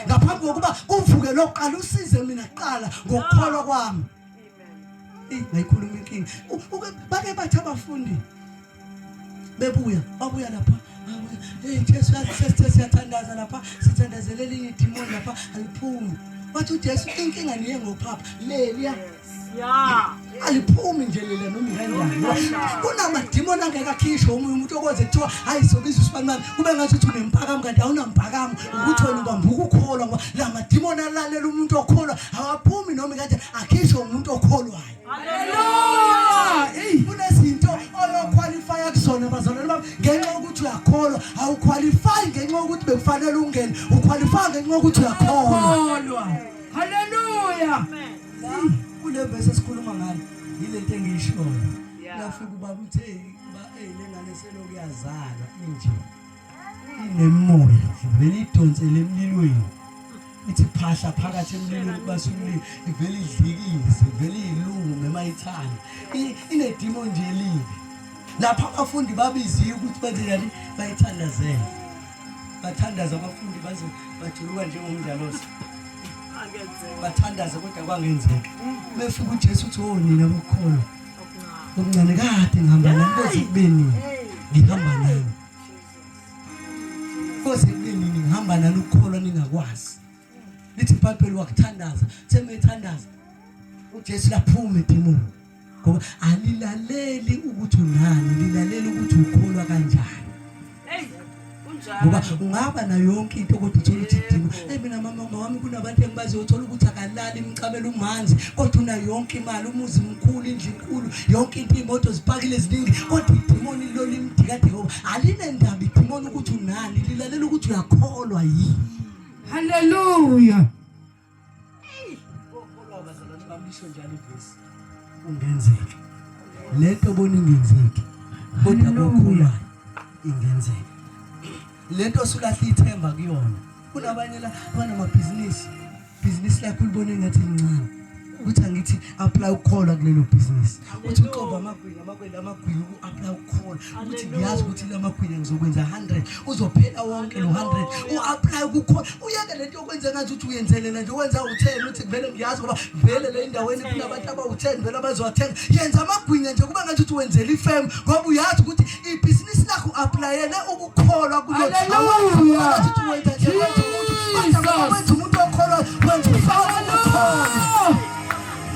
Speaker 2: ngaphambi kokuba kuvuke lokuqala usize mina kuqala ngokukholwa kwami ngayikhuluma inkinga bake bathi abafundi bebuya babuya lapha Hey Jesu sesithe siyathandaza lapha sithandazele elinye idimoni lapha aliphumi. Wathi uJesu inkinga niye ngophapha leliya.
Speaker 3: Yeah.
Speaker 2: Aliphumi nje lela noma kanjani. Kunamadimoni angeke akhishwe omunye umuntu okwaze kuthiwa hayi sobiza usibanibani kube ngathi uthi unempakamo kanti awunampakamo ukuthi wena ubamba ukukholwa ngoba la madimoni alalela umuntu okholwa awaphumi noma kanjani akhishwe umuntu okholwayo.
Speaker 3: Hallelujah.
Speaker 2: Hey, kunezinto oyoqualify kuzona bazalwane bami ngenxa yokuthi uyakholwa. Awuqualify ngenxa yokuthi bekufanele ungene, uqualify ngenxa yokuthi uyakholwa.
Speaker 3: Kholwa. Hallelujah.
Speaker 2: Kule verse esikhuluma ngayo yilento engiyishoyo. Lafika ubaba uthe ba hey lengane selokhu yazalwa inje. Inemoya ivele idonsele emlilweni. Ithi phahla phakathi emlilweni kubasa umlilo ivele idlikize ivele ilume mayithanda. Inedemon nje elibi. Lapha abafundi babiziwe ukuthi benze njani bayithandazele. Bathandaza abafundi baze bajuluka njengomdlalosi. Bathandaza kodwa kwangenzeka. Befika uJesu uthi oh nina bokukholwa. Okuncane kade ngihamba nani koze kube nini? Ngihamba nani. Koze kube nini ngihamba nani ukukholwa ningakwazi. Lithi iBhayibheli wakuthandaza, semethandaza uJesu laphuma edimoni. Ngoba alilaleli ukuthi unani, lilalela ukuthi ukholwa kanjani.
Speaker 3: Hey, kunjalo.
Speaker 2: Ngoba ungaba nayo yonke into kodwa uthola ukuthi idingo. Hey mina mama wami kunabantu engibaziyo uthola ukuthi akalali imcamelo umanzi kodwa unayo yonke imali, umuzi mkhulu, indlu inkulu, yonke into imoto zipakile eziningi kodwa idimoni lo limdikadika ngoba alinendaba idimoni ukuthi unani, lilalela ukuthi uyakholwa yini.
Speaker 3: Hallelujah.
Speaker 2: Okholwa bazalwane bami lisho njalo ivesi. Kungenzeka. Lento obona ingenzeki. Kodwa kokholwayo ingenzeka. Lento osulahla ithemba kuyona. Kunabanye la abanamabhizinisi. Ibhizinisi lakho ulibone ngathi lincane. Uthi angithi apply ukukholwa kulelo bhizinisi. Uthi uxova amagwinya amagwinya amagwinya uku-apply ukukholwa. Ukuthi ngiyazi ukuthi la magwinya ngizokwenza 100. Uzophela wonke lo 100. U-apply ukukholwa. Uyeke lento yokwenza ngathi uthi uyenzelela nje wenza u10 uthi vele ngiyazi ngoba vele le endaweni kunabantu abawu10 vele abazowathenga. Yenza amagwinya nje kuba ngathi uthi wenzela ifem ngoba uyazi ukuthi ibhizinisi lakho u-applyele ukukholwa kulo.
Speaker 3: Hallelujah.
Speaker 2: Awazi ukuthi wenza nje wenza umuntu. Kodwa wenza umuntu okholwa wenza ufaka ukukholwa.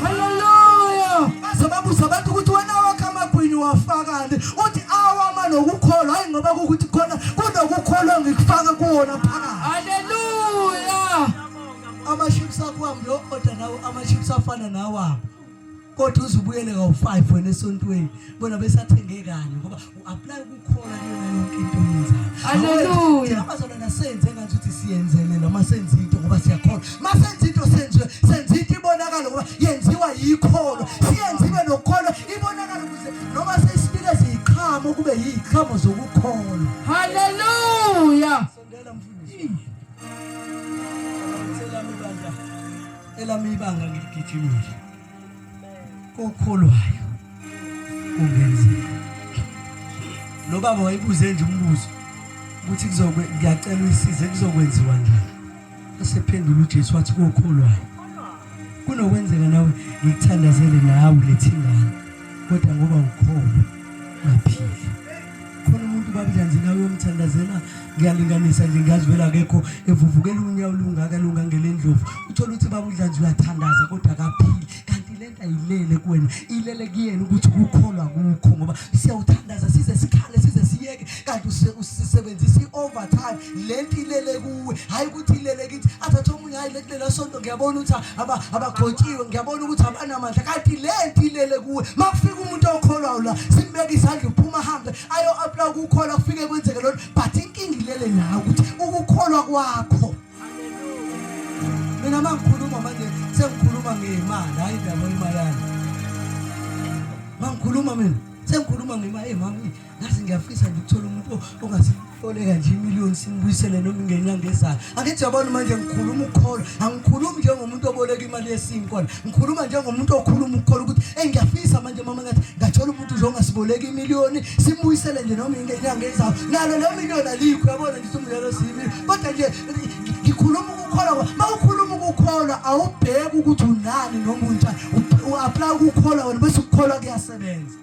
Speaker 3: Hallelujah.
Speaker 2: Baze babuza abantu ukuthi wena wakho amagwini wafakani uthi awama nokukholwa hayi ngoba kukuthi khona kunokukholwa ngikufaka kuwona phakathi.
Speaker 3: Hallelujah.
Speaker 2: Ama-chips akho wami lo order nawo ama-chips afana nawabo kodwa uze ubuyele kawu-5 wena esontweni bona besathenge kanye ngoba u-apply ukukholwa kuyona yonke into oyenzayo.
Speaker 3: Hallelujah.
Speaker 2: Thina bazalwane senze ngathi ukuthi siyenzelela uma senza into ngoba siyakholwa. Uma senza into senziwe senza into ibonakale ngoba yenziwa yikholo. Siyenze ibe nokukholwa ibonakale ukuze noma sesinikeze iziqhamo kube yiziqhamo zokukholwa.
Speaker 3: Hallelujah.
Speaker 2: Sondela mfundisi. Elami ibandla. Elami ibanga ngiligijimile. Kokholwayo kungenzeka. Lo baba wayibuze nje umbuzo ukuthi kuzokwe ngiyacela uyisize kuzokwenziwa njani. Asephendula uJesu wathi kokholwayo. Kunokwenzeka nawe ngikuthandazele nawe ulethe ingane kodwa ngoba ukholwa uyaphila. Khona umuntu baba Dlanzi nawe uyomthandazela ngiyalinganisa nje ngiyazi vele akekho evuvukela unyawo lungaka lungangelendlovu uthola ukuthi baba uDlanzi uyathandaza kodwa akaphili kanti lento ayilele kuwena ilele kuyena ukuthi ukukholwa kukho ngoba siyawuthandaza size sikhale size siyeke kanti usisebenzisa i-overtime lento ilele kuwe hhayi ukuthi ilele kithi athathe omunye hhayi kulela sonto ngiyabona ukuthi abagcotshiwe ngiyabona ukuthi abanamandla kanti lento ilele kuwe uma kufika umuntu okholwayo la simbeke izandla uphuma ahambe ayo-apply ukukholwa kufike kwenzeke lona but inkinga ilele nawe ukuthi ukukholwa kwakho mina uma ngikhuluma manje sengikhuluma ngemali hhayi indaba yemalana uma ngikhuluma mina sengikhuluma ngemali eyi mama ngaze ngiyafisa nje ukuthola umuntu ongasiboleka nje imiliyoni simbuyisele noma ingenyanga ezayo angithi yabona manje ngikhuluma ukukholwa angikhulumi njengomuntu oboleka imali yesinkwa ngikhuluma njengomuntu okhuluma ukukholwa ukuthi eyi ngiyafisa manje mama ngathi ngathola umuntu nje ongasiboleka imiliyoni simbuyisele nje noma ingenyanga ezayo nalo leyo miliyoni alikho yabona nje umlelo siyimili kodwa nje ngikhuluma ukukholwa uma ukhuluma ukukholwa awubheki ukuthi unani noma unjani u-aplaya ukukholwa wena bese ukukholwa kuyasebenza.